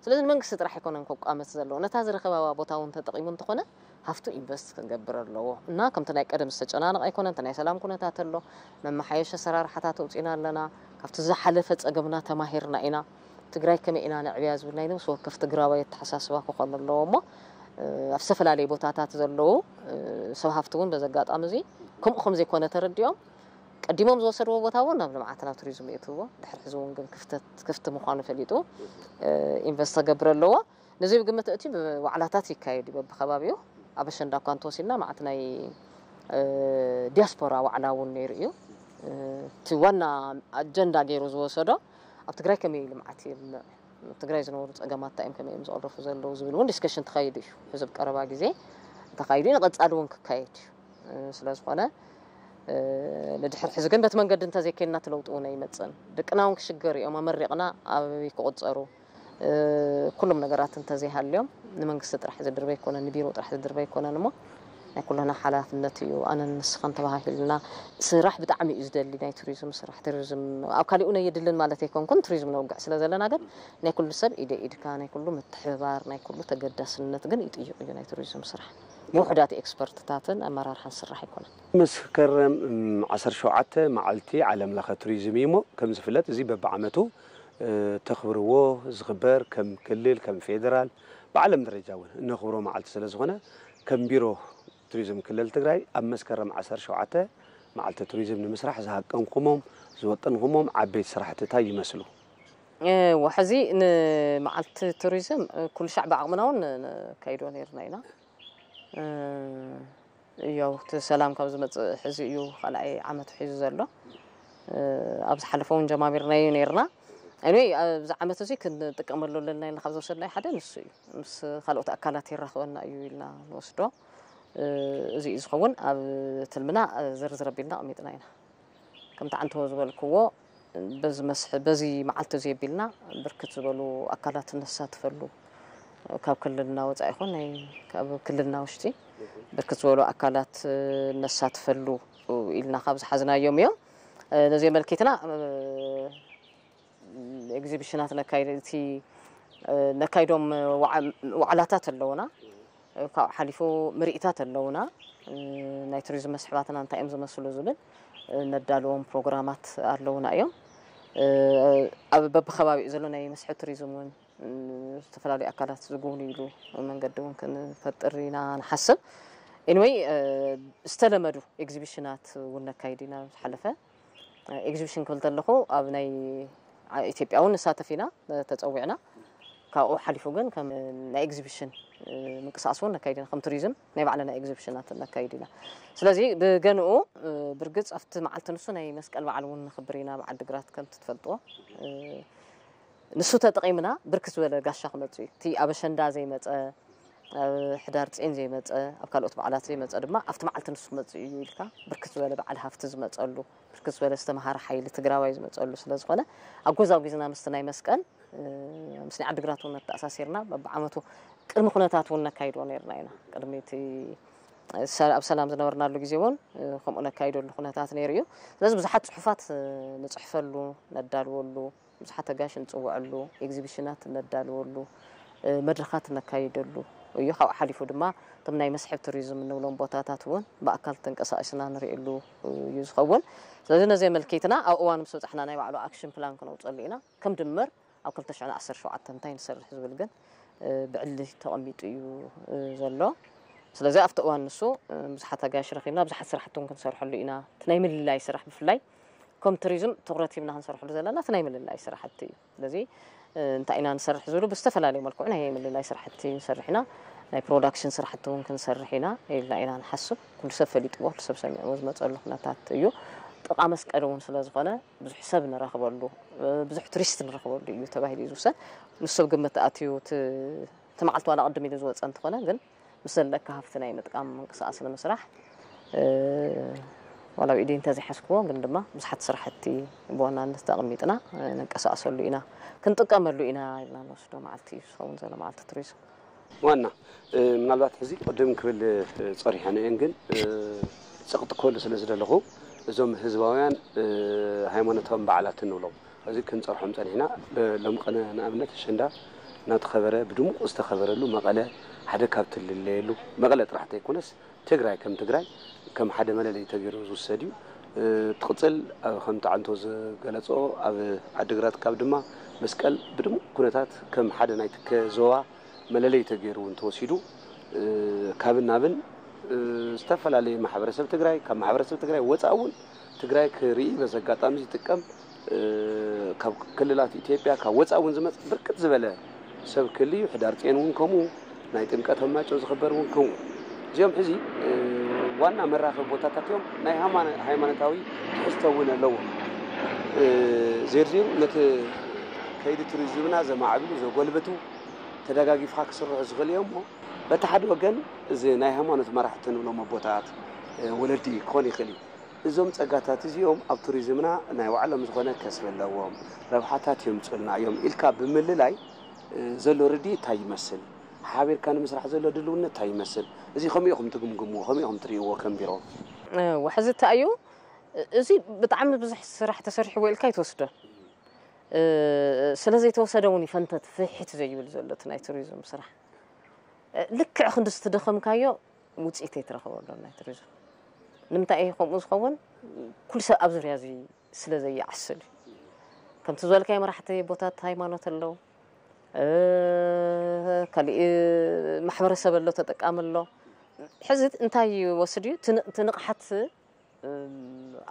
ስለዚ ንመንግስቲ ጥራሕ ኣይኮነን ከቋመት ዘለዎ ነታ ዝረኸባዋ ቦታ እውን ተጠቒሙ እንተኾነ ሃፍቱ ኢንቨስት ክንገብር ኣለዎ እና ከምቲ ናይ ቀደም ዝተጨናነቕ ኣይኮነን። እቲ ናይ ሰላም ኩነታት ኣሎ፣ መመሓየሺ ኣሰራርሓታት ኣውፂና ኣለና። ካብቲ ዝሓለፈ ፀገምና ተማሂርና ኢና። ትግራይ ከመይ ኢና ነዕብያ ዝብል ናይ ነብሲ ወከፍ ትግራዋይ ኣተሓሳስባ ክኾን ኣለዎ እሞ ኣብ ዝተፈላለዩ ቦታታት ዘለዉ ሰብ ሃፍቲ እውን በዚ ኣጋጣሚ እዚ ከምኡ ከም ዘይኮነ ተረዲኦም ቀዲሞም ዝወሰድዎ ቦታ እውን ናብ ልምዓት ናብ ቱሪዝም የእትዎ ድሕሪ ሕዚ እውን ግን ክፍተት ክፍቲ ምዃኑ ፈሊጡ ኢንቨስት ተገብር ኣለዎ። ነዚ ብግምት እቲ ዋዕላታት ይካየድ እዩ በብከባቢኡ። ኣብ ኣሸንዳ እኳ እንተወሲድና ማዕት ናይ ዲያስፖራ ዋዕላ እውን ነይሩ እዩ። እቲ ዋና ኣጀንዳ ገይሩ ዝወሰዶ ኣብ ትግራይ ከመይ ልምዓት የልምዕ ትግራይ ዝነበሩ ፀገማት እንታይ እዮም ከመይ እዮም ዝቐረፉ ዘለዉ ዝብል እውን ዲስከሽን ተኻይዱ እዩ። ሕዚ ቀረባ ግዜ ተኻይዱ እዩ ንቐፃሊ እውን ክካየድ እዩ። ስለ ዝኾነ ንድሕር ሕዚ ግን በቲ መንገዲ እንተዘይከይድና እቲ ለውጢ እውን ኣይመፅእን። ደቅና እውን ክሽገሩ እዮም ኣመሪቕና ኣበይ ክቑፀሩ ኩሎም ነገራት እንተዘይሃልዮም ንመንግስቲ ጥራሕ ዝድርበ ኣይኮነን ንቢሮ ጥራሕ ዝድርበ ኣይኮነን እሞ ናይ ኩልና ሓላፍነት እዩ። ኣነን ንስኻን ተባሃሂልና ስራሕ ብጣዕሚ እዩ ዝደሊ ናይ ቱሪዝም ስራሕ ቱሪዝም ኣብ ካሊኡ ነየድልን ማለት ኣይኮንኩን ቱሪዝም ነውግዕ ስለ ዘለና ግን ናይ ኩሉ ሰብ ኢደ ኢድካ ናይ ኩሉ ምትሕብባር ናይ ኩሉ ተገዳስነት ግን ይጥይቕ እዩ ናይ ቱሪዝም ስራሕ ብውሑዳት ኤክስፐርትታትን ኣመራርሓን ስራሕ ኣይኮነን። መስከረም ዓሰርተ ሸውዓተ መዓልቲ ዓለም ለኸ ቱሪዝም እዩ እሞ ከም ዝፍለጥ እዚ በብዓመቱ ተኽብርዎ ዝኽበር ከም ክልል ከም ፌደራል ብዓለም ደረጃ እውን እነኽብሮ መዓልቲ ስለ ዝኾነ ከም ቢሮ ቱሪዝም ክልል ትግራይ ኣብ መስከረም ዓሰርተ ሸውዓተ መዓልቲ ቱሪዝም ንምስራሕ ዝሃቀንኩሞም ዝወጠንኩሞም ዓበይቲ ስራሕቲ እንታይ ይመስሉ? እወ ሕዚ ንመዓልቲ ቱሪዝም ኩሉ ሻዕ ብዓቕምና እውን ነካይዶ ነይርና ኢና። ያው እቲ ሰላም ካብ ዝመፅእ ሕዚ እዩ ካልኣይ ዓመቱ ሒዙ ዘሎ። ኣብ ዝሓለፈ እውን ጀማሚርናዮ ነይርና። Anyway ኣብዚ ዓመት እዚ ክንጥቀመሉ ኣለና ኢልና ካብ ዝወሰድናዮ ሓደ ንሱ እዩ። ምስ ካልኦት ኣካላት የራኽበና እዩ ኢልና ንወስዶ። እዚ እዩ ዝኸውን ኣብ ትልምና ዝርዝር ኣቢልና ኣቐሚጥና ኢና። ከምቲ ዓንተቦ ዝበልክዎ በዚ መስሕ በዚ መዓልቲ እዚ ኣቢልና ብርክት ዝበሉ ኣካላት እነሳትፈሉ ካብ ክልልና ወፃኢ ይኹን ናይ ካብ ክልልና ውሽጢ ብርክት ዝበሉ ኣካላት እነሳትፈሉ ኢልና ካብ ዝሓዝናዮም እዮም። ነዚ ኣመልኪትና ኤግዚቢሽናት ነካይድ እቲ ነካይዶም ዋዕላታት ኣለውና። ካብኡ ሓሊፉ ምርኢታት ኣለውና። ናይ ቱሪዝም መስሕባትና እንታይ እዮም ዝመስሉ ዝብል ነዳልዎም ፕሮግራማት ኣለውና እዮም። ኣብ በብከባቢኡ ዘሎ ናይ መስሕብ ቱሪዝም እውን ዝተፈላለዩ ኣካላት ዝጉብንይሉ መንገዲ እውን ክንፈጥር ኢና ንሓስብ። Anyway ዝተለመዱ ኤግዚቢሽናት እውን ነካይድ ኢና። ዝሓለፈ ኤግዚቢሽን ክብል ተለኹ ኣብ ናይ ኢትዮጵያ እውን ንሳተፍ ኢና ተፀዊዕና። ካብኡ ሓሊፉ ግን ከም ናይ ኤግዚቢሽን ምንቅስቃስ እውን ነካይድ ኢና። ከም ቱሪዝም ናይ ባዕልና ኤግዚቢሽናት ነካይድ ኢና። ስለዚ ብገንኡ ብርግፅ ኣብቲ መዓልቲ ንሱ ናይ መስቀል በዓል እውን ንኽብር ኢና። ኣብ ዓድግራት ከምቲ ትፈልጥዎ ንሱ ተጠቒምና ብርክት ዝበለ ጋሻ ክመፅእ እዩ። እቲ ኣብ ኣሸንዳ ዘይመፀ፣ ኣብ ሕዳር ፅን ዘይመፀ፣ ኣብ ካልኦት በዓላት ዘይመፀ ድማ ኣብቲ መዓልቲ ንሱ ክመፅእ እዩ ኢልካ ብርክት ዝበለ በዓል ሃፍቲ ዝመፀሉ፣ ብርክት ዝበለ ዝተምሃረ ሓይሊ ትግራዋይ ዝመፀሉ ስለ ዝኾነ ኣጎዛጒዝና ምስቲ ናይ መስቀል ምስ ናይ ዓድግራት እውን ኣተኣሳሲርና በብዓመቱ ቅድሚ ኩነታት እውን ነካይድዎ ነርና ኢና። ቅድሚ እቲ ኣብ ሰላም ዝነበርናሉ ግዜ እውን ከምኡ ነካይደሉ ኩነታት ነይሩ እዩ። ስለዚ ብዙሓት ፅሑፋት ንፅሕፈሉ፣ ነዳልወሉ፣ ብዙሓት ኣጋይሽ ንፅውዐሉ፣ ኤግዚቢሽናት ነዳልወሉ፣ መድረኻት ነካይደሉ እዩ። ካብኡ ሓሊፉ ድማ እቶም ናይ መስሕብ ቱሪዝም እንብሎም ቦታታት እውን ብኣካል ተንቀሳቒስና ንርእየሉ እዩ ዝኸውን። ስለዚ ነዚ ኣመልኪትና ኣብ እዋኑ ምስ በፃሕና ናይ ባዕሉ ኣክሽን ፕላን ክነውፀሉ ኢና። ከም ድምር ኣብ ክልተ ሽሕን ዓሰርተ ሸውዓተን እንታይ ንሰርሕ ዝብል ግን ብዕሊ ተቐሚጡ እዩ ዘሎ። ስለዚ ኣብቲ እዋን ንሱ ብዙሓት ኣጋይሽ ረኺብና ብዙሓት ስራሕቲ እውን ክንሰርሐሉ ኢና። እቲ ናይ ምልላይ ስራሕ ብፍላይ ከም ቱሪዝም ትኹረት ሂብና ክንሰርሐሉ ዘለና እቲ ናይ ምልላይ ስራሕቲ እዩ። ስለዚ እንታይ ኢና ንሰርሕ ዝብሉ ብዝተፈላለዩ መልክዑ ናይ ምልላይ ስራሕቲ ንሰርሕ ኢና። ናይ ፕሮዳክሽን ስራሕቲ እውን ክንሰርሕ ኢና ኢልና ኢና ንሓስብ። ኩሉ ሰብ ፈሊጥዎ፣ ኩሉ ሰብ ሰሚዕዎ ዝመፀሉ ኩነታት እዩ። ጥቓ መስቀል እውን ስለ ዝኾነ ብዙሕ ሰብ ንረኽበሉ፣ ብዙሕ ቱሪስት ንረኽበሉ እዩ ተባሂሉ እዩ ዝውሰን። ንሱ ኣብ ግምት ኣትዩ እቲ እቲ መዓልቲ ዋላ ቅድም ኢሉ ዝወፀ እንተኾነ ግን ምስ ዘለካ ሃፍቲ ናይ ምጥቃም ምንቅስቃስ ንምስራሕ ዋላ ብኢደይ እንተዘይሓዝክዎ ግን ድማ ብዙሓት ስራሕቲ ብዋናነት ኣቐሚጥና ንንቀሳቀሰሉ ኢና። ክንጥቀመሉ ኢና ኢልና ንወስዶ መዓልቲ እዩ ዝኸውን ዘሎ መዓልቲ ቱሪዝም። ዋና ምናልባት ሕዚ ቅድም ክብል ፀሪሐ ነየን ግን ፀቕጢ ክህሉ ስለ ዝደለኹ እዞም ህዝባውያን ሃይማኖታዊ በዓላት ንብሎም ሕዚ ክንፀርሖም ፀኒሕና። ሎም ቀነ ንኣብነት ኣሸንዳ እናተኸበረ ብድሙቕ ዝተኸበረሉ መቐለ ሓደ ካብ ትልለየሉ መቐለ ጥራሕ ተይኮነስ ትግራይ ከም ትግራይ ከም ሓደ መለለይ ተገይሩ ዝውሰድ እዩ። ትቕፅል ከምቲ ዓንቶ ዝገለፆ ኣብ ዓድግራት ካብ ድማ መስቀል ብድሙቕ ኩነታት ከም ሓደ ናይ ትከ ዞባ መለለይ ተገይሩ እውን ተወሲዱ ካብን ናብን ዝተፈላለየ ማሕበረሰብ ትግራይ ካብ ማሕበረሰብ ትግራይ ወፃእ እውን ትግራይ ክርኢ በዚ ኣጋጣሚ ዝጥቀም ካብ ክልላት ኢትዮጵያ ካብ ወፃእ እውን ዝመፅእ ብርክት ዝበለ ሰብ ክህሉ እዩ። ሕዳር ፅዮን እውን ከምኡ ናይ ጥምቀት ኣብ ማይጨው ዝኽበር እውን ከምኡ እዚኦም ሕዚ ዋና መራኸቢ ቦታታት እዮም። ናይ ሃይማኖታዊ ትሕዝቶ እውን ኣለዎም። ዜርዜሩ ነቲ ከይዲ ቱሪዝምና ዘማዕብሉ ዘጎልብቱ ተደጋጊፍካ ክስርሑ ዝኽእል እዮም እሞ በቲ ሓደ ወገን እዚ ናይ ሃይማኖት መራሕቲ ንብሎም ኣቦታት ወለዲ ክኾን ይኽእል እዩ። እዞም ፀጋታት እዚኦም ኣብ ቱሪዝምና ናይ ባዕሎም ዝኾነ ከስቢ ኣለዎም፣ ረብሓታት የምፅኡልና እዮም ኢልካ ብምልላይ ዘሎ ርድኢት እንታይ ይመስል? ሓቢርካ ንምስራሕ ዘሎ ድልውነት እንታይ ይመስል? እዚ ከመይ ኢኹም ትግምግምዎ? ከመይ ኢኹም ትርእይዎ ከም ቢሮ? ዋሕዚ እንታይ እዩ? እዚ ብጣዕሚ ብዙሕ ስራሕ ተሰሪሕዎ ኢልካ ኣይትወስዶን። ስለ ዘይተወሰደ እውን ይፈንተት ፍሕት ዘይብል ዘሎ እቲ ናይ ቱሪዝም ስራሕ። ልክዕ ክንዲ ዝተደኸምካዮ ውፅኢት ኣይትረኽበሉን ናይ ቱሪዝም። ንምንታይ እዩ ከምኡ ዝኸውን? ኩሉ ሰብ ኣብ ዙርያ እዚ ስለ ዘይዓስል እዩ። ከምቲ ዝበልካዮ መራሕቲ ቦታት ሃይማኖት ኣለዉ፣ ካሊእ ማሕበረሰብ ኣሎ፣ ተጠቃሚ ኣሎ። ሕዚ እንታይ ይወስድ እዩ? እቲ ንቕሓት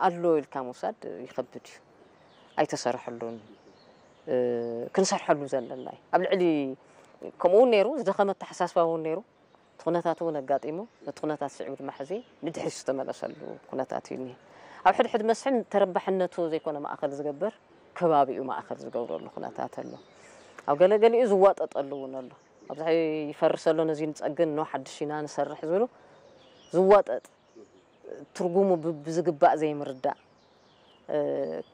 ኣሎ ኢልካ ምውሳድ ይኸብድ እዩ። ኣይተሰርሐሉን። ክንሰርሐሉ ዘለና እዩ። ኣብ ልዕሊ ከምኡ እውን ነይሩ፣ ዝደኸመ ኣተሓሳስባ እውን ነይሩ። እቲ ኩነታት እውን ኣጋጢሙ፣ ነቲ ኩነታት ስዒቡ ድማ ሕዚ ንድሕሪት ዝተመለሰሉ ኩነታት እዩ እኒሀ። ኣብ ሕድሕድ መስሕብ ተረባሕነቱ ዘይኮነ ማእኸል ዝገብር፣ ከባቢኡ ማእኸል ዝገብረሉ ኩነታት ኣሎ። ኣብ ገለገሊኡ ዝዋጠጠሉ እውን ኣሎ። ኣብዚ ይፈርስ ኣሎ፣ ነዚ ንፀግን፣ ኖ ሓድሽ ኢና ንሰርሕ ዝብሉ ዝዋጠጥ ትርጉሙ ብዝግባእ ዘይምርዳእ፣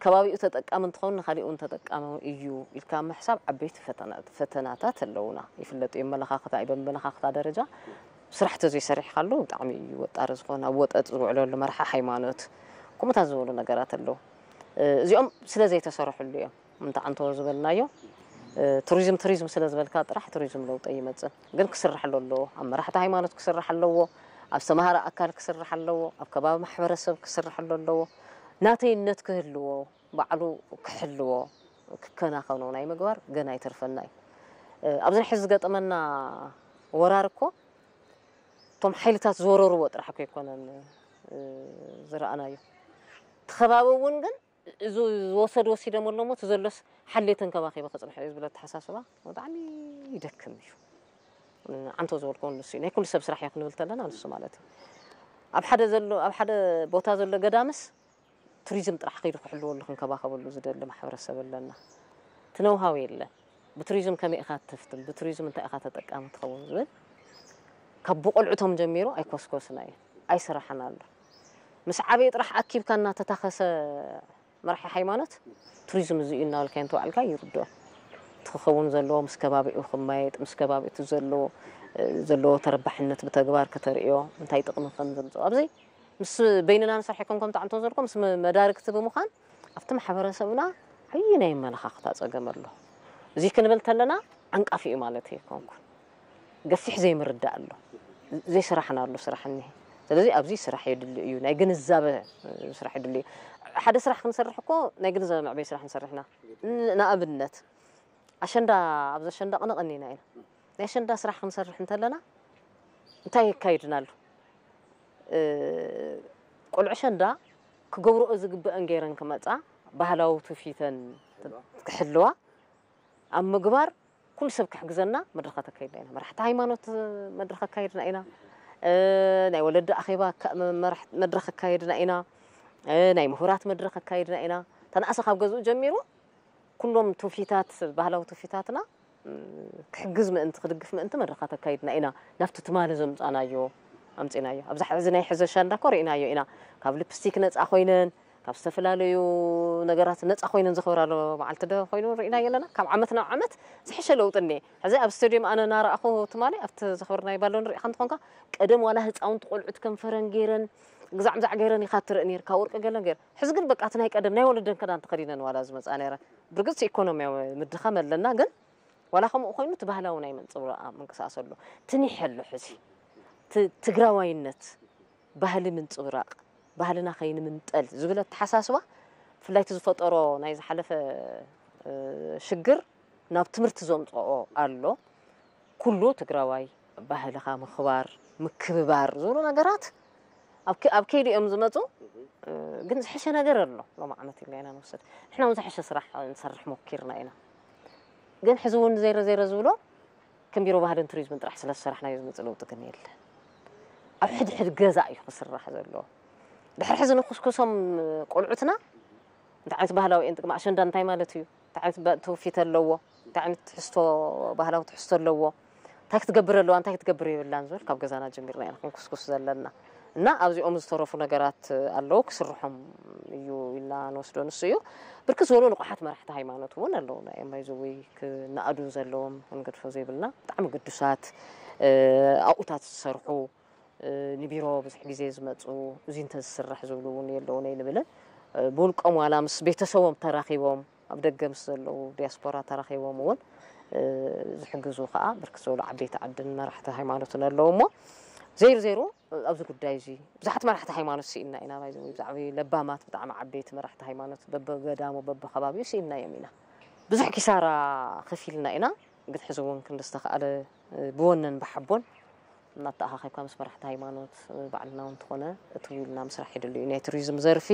ከባቢኡ ተጠቃሚ እንትኸውን ንኻሊእ እውን ተጠቃሚ እዩ ኢልካ ምሕሳብ ዓበይቲ ፈተናታት ኣለውና። ይፍለጥ እዩ፣ ኣመለኻኽታ እዩ። በመመለኻኽታ ደረጃ ስራሕ ተዘይሰሪሕካሉ ብጣዕሚ እዩ ወጣሪ ዝኾን። ኣብ ወጠጥ ዝውዕለሉ መርሓ ሃይማኖት ከምኡታት ዝበሉ ነገራት ኣለዉ። እዚኦም ስለ ዘይተሰርሕሉ እዮም። እንተ ዓንተዎ ዝበልናዮ እ፣ ቱሪዝም ቱሪዝም ስለ ዝበልካ ጥራሕ ቱሪዝም ለውጢ ኣይመፅን። ግን ክስርሐሉ ኣለዎ። ኣብ መራሕቲ ሃይማኖት ክስርሕ ኣለዎ። ኣብ ዝተምሃረ ኣካል ክስርሕ ኣለዎ። ኣብ ከባቢ ማሕበረሰብ ክስርሐሉ ኣለዎ። ናተይነት ክህልዎ፣ ባዕሉ ክሕልዎ፣ ክከናኸኖ ናይ ምግባር ገና ኣይተርፈና እዩ። እ፣ ኣብዚ ሕዚ ዝገጠመና ወራር እኮ እቶም ሓይልታት ዝወረርዎ ጥራሕ እኮ ኣይኮነን፣ እ፣ ዝረኣናዮ። እቲ ከባቢ እውን ግን እዚ ዝወሰድ ወሲዶም ኣሎ እሞ እቲ ዘሎስ ሓሌት ተንከባኺበ ክፅንሖ እዩ ዝብል ኣተሓሳስባ ብጣዕሚ ይደክም እዩ። ዓንቶ ዝበልክዎ ንሱ እዩ። ናይ ኩሉ ሰብ ስራሕ እዩ ክንብል ተለና ንሱ ማለት እዩ። ኣብ ሓደ ዘሎ፣ ኣብ ሓደ ቦታ ዘሎ ገዳምስ ቱሪዝም ጥራሕ ከይዱ ክሕልወሉ ክንከባኸበሉ ዝደሊ ማሕበረሰብ ኣለና። እቲ ነውሃው የለን። ብቱሪዝም ከመይ ኢኻ ትፍትን፣ ብቱሪዝም እንታይ ኢኻ ተጠቃሚ ትኸውን ዝብል ካብ ብቆልዑቶም ጀሚሩ ኣይኮስኮስና እዩ፣ ኣይሰራሕን ኣሎ። ምስ ዓበየ ጥራሕ ኣኪብካ እናተታኸሰ መራሒ ሃይማኖት ቱሪዝም እዚ እዩ እናበልካ እንተባዕልካ ይርድኦ። እቲ ክኸውን ዘለዎ ምስ ከባቢኡ ክማየጥ፣ ምስ ከባቢኡ እቲ ዘለዎ፣ እ፣ ዘለዎ ተረባሕነት ብተግባር ከተርእዮ፣ እንታይ ጥቕሚ ከም ዘምፅኦ። ኣብዚ ምስ በይንና ንሰርሕ ከም ከምቲ ዓንቶ ዘልኮ ምስ መ-፣ መዳርግቲ ብምዃን ኣብቲ ማሕበረሰብና ዓብዪ ናይ ኣመለኻኽታ ፀገም ኣሎ። እዚ ክንብል ተለና ዓንቃፊ እዩ ማለት ኣይኮንኩን። ገፊሕ ዘይምርዳእ ኣሎ። ዘይሰራሕናሉ ስራሕ እኒሀ። ስለዚ ኣብዚ ስራሕ የድሊ እዩ። ናይ ግንዛበ፣ እ፣ ስራሕ የድሊ እዩ። ሓደ ስራሕ ክንሰርሕ እኮ ናይ ግንዛበ መዕበይ ስራሕ ንሰርሕ ኢና። ን-፣ ንኣብነት ኣሸንዳ፣ ኣብዚ ኣሸንዳ ቅንቕን ኢና ኢና። ናይ ኣሸንዳ ስራሕ ክንሰርሕ እንተለና እንታይ የካይድና ኣሎ? እ፣ ቆልዑ ኣሸንዳ ክገብርኦ ዝግበአን ገይረን ክመፃ፣ ባህላዊ ትውፊተን ክሕልዋ ኣብ ምግባር ኩሉ ሰብ ክሕግዘና መድረኻት ኣካይድና ኢና። መራሕቲ ሃይማኖት መድረኽ ኣካይድና ኢና። እ፣ ናይ ወለዲ ኣኼባ ኣካ-፣ መ-፣ መራሕ-፣ መድረኽ ኣካይድና ኢና። እ፣ ናይ ምሁራት መድረኽ ኣካይድና ኢና። ተነኣሰ ካብ ገዝኡ ጀሚሩ ኩሎም ትውፊታት፣ ባህላዊ ትውፊታትና፣ ም፣ ክሕግዝ ምእንቲ፣ ክድግፍ ምእንቲ መድረኻት ኣካይድና ኢና። ናብቲ ትማሊ ዘምጻናዮ ኣምጺናዮ። ኣብዚ ሕዚ ናይ ሕዚ ኣሸንዳ እኮ ርኢናዮ ኢና። ካብ ሊፕስቲክ ነጻ ኮይነን፣ ካብ ዝተፈላለዩ ነገራት ነጻ ኮይነን ዘኽብራሉ መዓልቲ ዶ ኮይኑ ርኢናዮ ኣለና? ካብ ዓመት ናብ ዓመት ዝሕሸ ለውጢ እኒኤ። ሕዚ ኣብ ስቴድዮም ኣነ እናረኣኹ ትማሊ ኣብቲ ዘኽበርናዮ ባሎን ርኢኻ እንተኾንካ፣ ቀደም ዋላ ህፃውንቲ ቆልዑት ከንፈረን ገይረን፣ ግዛዕ ምዛዕ ገይረን ኢኻ ትርኢ ነይርካ፣ ወርቂ ገለን ገይረን። ሕዚ ግን በቃ እቲ ናይ ቀደም ናይ ወለደን ክዳን ተኸዲነን ዋላ ዝመፃ ነይረን። ብርግፅ ኢኮኖሚያዊ ምድኻም ኣለና፣ ግን ዋላ ከምኡ ኮይኑ እቲ ባህላዊ ናይ ምንፅብራቕ ምንቅስቃስ ኣሎ። ትኒሕ ኣሎ ሕዚ። ት-፣ ትግራዋይነት፣ ባህሊ ምንፅብራቕ፣ ባህልና ከይንምንጠል ዝብል ኣተሓሳስባ፣ ብፍላይ እቲ ዝፈጠሮ ናይ ዝሓለፈ፣ እ፣ ሽግር ናብ ትምህርቲ ዘምፅኦ ኣሎ። ኩሉ ትግራዋይ ባህልኻ ምኽባር፣ ምክብባር ዝብሉ ነገራት ኣብ ከ-፣ ኣብ ከይዲ እዮም ዝመፁ። እ፣ ግን ዝሐሸ ነገር ኣሎ። ሎም ዓመት ኢልና ኢና ንወስድ። ንሕና እውን ዝሐሸ ስራሕ ንሰርሕ ሞኪርና ኢና። ግን ሕዚ እውን ዜረ ዜረ ዝብሎ ከም ቢሮ ባህልን ቱሪዝምን ጥራሕ ስለ ዝሰራሕናዮ ዝመፅእ ለውጢ ግን የለን። ኣብ ሕድሕድ ገዛ እዩ ክስራሕ ዘለዎ። ድሕሪ ሕዚ ንኩስኩሶም ቆልዑትና እንታይ ዓይነት ባህላዊ እየን ጥቅሚ ኣሸንዳ እንታይ ማለት እዩ? እንታይ ዓይነት ባ-፣ ትውፊት ኣለዎ? እንታይ ዓይነት ትሕዝቶ፣ ባህላዊ ትሕዝቶ ኣለዎ? እንታይ ክትገብር ኣለዋ? እንታይ ክትገብር የብላን ዝብል ካብ ገዛና ጀሚርና ኢና ክንኩስኩስ ዘለና። እና ኣብዚኦም ዝተረፉ ነገራት ኣለዉ፣ ክስርሖም እዩ ኢልና ንወስዶ ንሱ እዩ። ብርክት ዝበሉ ንቑሓት መራሕቲ ሃይማኖት እውን ኣለዉና እዮም። ባይዘወይ ክነኣዱ ዘለዎም ክንገድፎ ዘይብልና ብጣዕሚ ግዱሳት፣ እ፣ ኣብኡታት ዝሰርሑ፣ እ፣ ንቢሮ ብዙሕ ግዜ ዝመፁ፣ እዚ እንተዝስራሕ ዝብሉ እውን የለውን ኣይንብልን። እ፣ ብውልቆም ዋላ ምስ ቤተሰቦም ተራኺቦም፣ ኣብ ደገ ምስ ዘለዉ ዲያስፖራ ተራኺቦም እውን፣ እ፣ ዝሕግዙ ከዓ ብርክት ዝበሉ ዓበይቲ ዓድን መራሕቲ ሃይማኖትን ኣለዉ እሞ፣ ዘይሩ ዘይሩ ኣብዚ ጉዳይ እዚ ብዙሓት መራሕቲ ሃይማኖት ስኢንና ኢና። ባይዘወይ ብዛዕባ ለባማት ብጣዕሚ ዓበይቲ መራሕቲ ሃይማኖት በበገዳሙ በበከባቢኡ ስኢንናዮም ኢና። ብዙሕ ኪሳራ ከፊልና ኢና። ግን ሕዚ እውን ክንዲ ዝተኻእለ፣ እ፣ ብወነን ብሓቦን እናተኣኻኸብካ ምስ መራሕቲ ሃይማኖት፣ እ፣ ባዕልና እውን እንተኾነ እትው ኢልና ምስራሕ የድሊ እዩ። ናይ ቱሪዝም ዘርፊ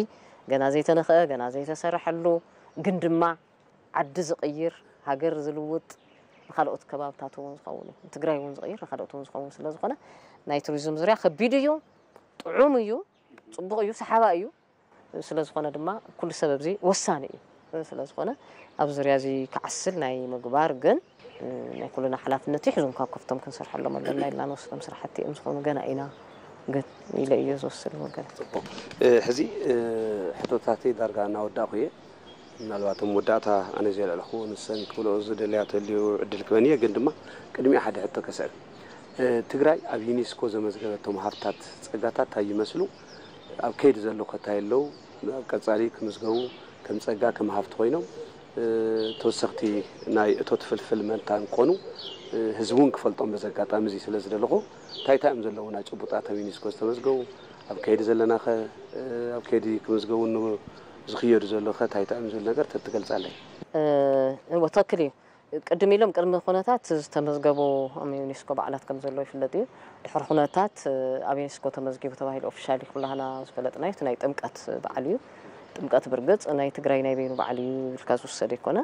ገና ዘይተነኽአ፣ ገና ዘይተሰረሐሉ፣ ግን ድማ ዓዲ ዝቕይር፣ ሃገር ዝልውጥ፣ ንኻልኦት ከባብታት እውን ዝኸውን እዩ። ንትግራይ እውን ዝቕይር፣ ንኻልኦት እውን ዝኸውን ስለ ዝኾነ ናይ ቱሪዝም ዙርያ ከቢድ እዩ፣ ጥዑም እዩ፣ ፅቡቕ እዩ፣ ሰሓባ እዩ። ስለ ዝኾነ ድማ ኩሉ ሰብ ኣብዚ ወሳኒ እዩ። ስለ ዝኾነ ኣብ ዙርያ እዚ ክዓስል ናይ ምግባር ግን፣ እ፣ ናይ ኩልና ሓላፍነት እዩ። ሕዚ እውን ካብ ከፍቶም ክንሰርሐሎም ኣለና ኢልና ንወስዶም ስራሕቲ እዮም ዝኾኑ። ገና ኢና ግን ኢለ እየ ዝወስድ ወገን። ጽቡቕ። እ፣ ሕዚ፣ እ፣ ሕቶታተይ ዳርጋ እናወዳእኩ እየ። ምናልባት ኣብ መወዳእታ ኣነ ዘልዕልኩ ንሰን ክብልኦ ዝደልያ ተልዩ ዕድል ክበን እየ፣ ግን ድማ ቅድሚኡ ሓደ ሕቶ ከስዕብ። እ፣ ትግራይ ኣብ ዩኔስኮ ዘመዝገበቶም ሃፍታት ጸጋታት እንታይ ይመስሉ? ኣብ ከይዲ ዘለዉ ከ እንታይ ኣለዉ? ኣብ ቀጻሊ ክምዝገቡ ከም ጸጋ፣ ከም ሃፍቲ ኮይኖም ተወሰኽቲ ናይ እቶት ፍልፍል መን እንታይ ምኾኑ ህዝቢ እውን ክፈልጦም በዚ ኣጋጣሚ እዚ ስለ ዝደለኹ፣ እንታይ እንታይ እዮም ዘለዉና ጭቡጣት ኣብ ዩኒስኮ ዝተመዝገቡ፣ ኣብ ከይዲ ዘለናኸ፣ ኣብ ከይዲ ክምዝገቡ ዝኽየዱ ዘለኸ እንታይ እንታይ እዮም ዝብል ነገር ተትገልጻለይ። እዎ ትኽክል እዩ። ቅድም ኢሎም ቅድሚ ኩነታት ዝተመዝገቡ ኣብ ዩኒስኮ በዓላት ከም ዘለዉ ይፍለጥ እዩ። ድሕሪ ኩነታት ኣብ ዩኒስኮ ተመዝጊቡ ተባሂሉ ኦፊሻሊ ኩላህና ዝፈለጥናዮ እቲ ናይ ጥምቀት በዓል እዩ። ጥምቀት ብርግጽ ናይ ትግራይ ናይ በይኑ በዓል እዩ ኢልካ ዝውሰድ ኣይኮነ፣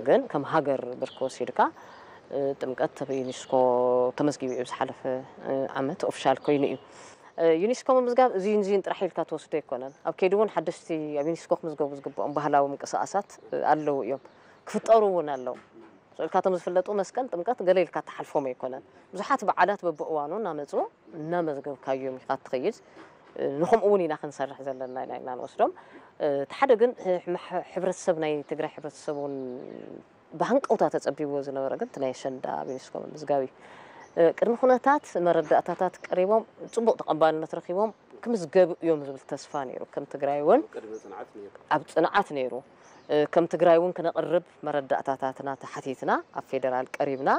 ግን ከም ሃገር ብርክ ወሲድካ ጥምቀት ኣብ ዩኒስኮ ተመዝጊቡ እዩ ዝሓለፈ ዓመት ኦፊሻል ኮይኑ እዩ። ዩኒስኮ ምምዝጋብ እዚን እዚን ጥራሕ ኢልካ ትወስዶ ኣይኮነን። ኣብ ከይዲ እውን ሓደሽቲ ኣብ ዩኒስኮ ክምዝገቡ ዝግብኦም ባህላዊ ምንቅስቃሳት ኣለዉ እዮም፣ ክፍጠሩ እውን ኣለዉ። ስእልካ እቶም ዝፍለጡ መስቀል፣ ጥምቀት ገለ ኢልካ ትሓልፎም ኣይኮነን። ብዙሓት በዓላት በብእዋኑ እናመፁ እናመዝገብካዮም ኢኻ ትኸይድ። ንኸምኡ እውን ኢና ክንሰርሕ ዘለና ኢና ኢና ንወስዶም። እቲ ሓደ ግን ሕብረተሰብ ናይ ትግራይ ሕብረተሰብ እውን ብሃንቀውታ ተጸቢብዎ ዝነበረ ግን እቲ ናይ ኣሸንዳ ኣብ ዩኒስኮ ምምዝጋብ እዩ። ቅድሚ ኩነታት መረዳእታታት ቀሪቦም ጽቡቕ ተቐባልነት ረኺቦም ክምዝገቡ እዮም ዝብል ተስፋ ነይሩ። ከም ትግራይ እውን ኣብ ጽንዓት ነይሩ። ከም ትግራይ እውን ክነቕርብ መረዳእታታትና ተሓቲትና ኣብ ፌደራል ቀሪብና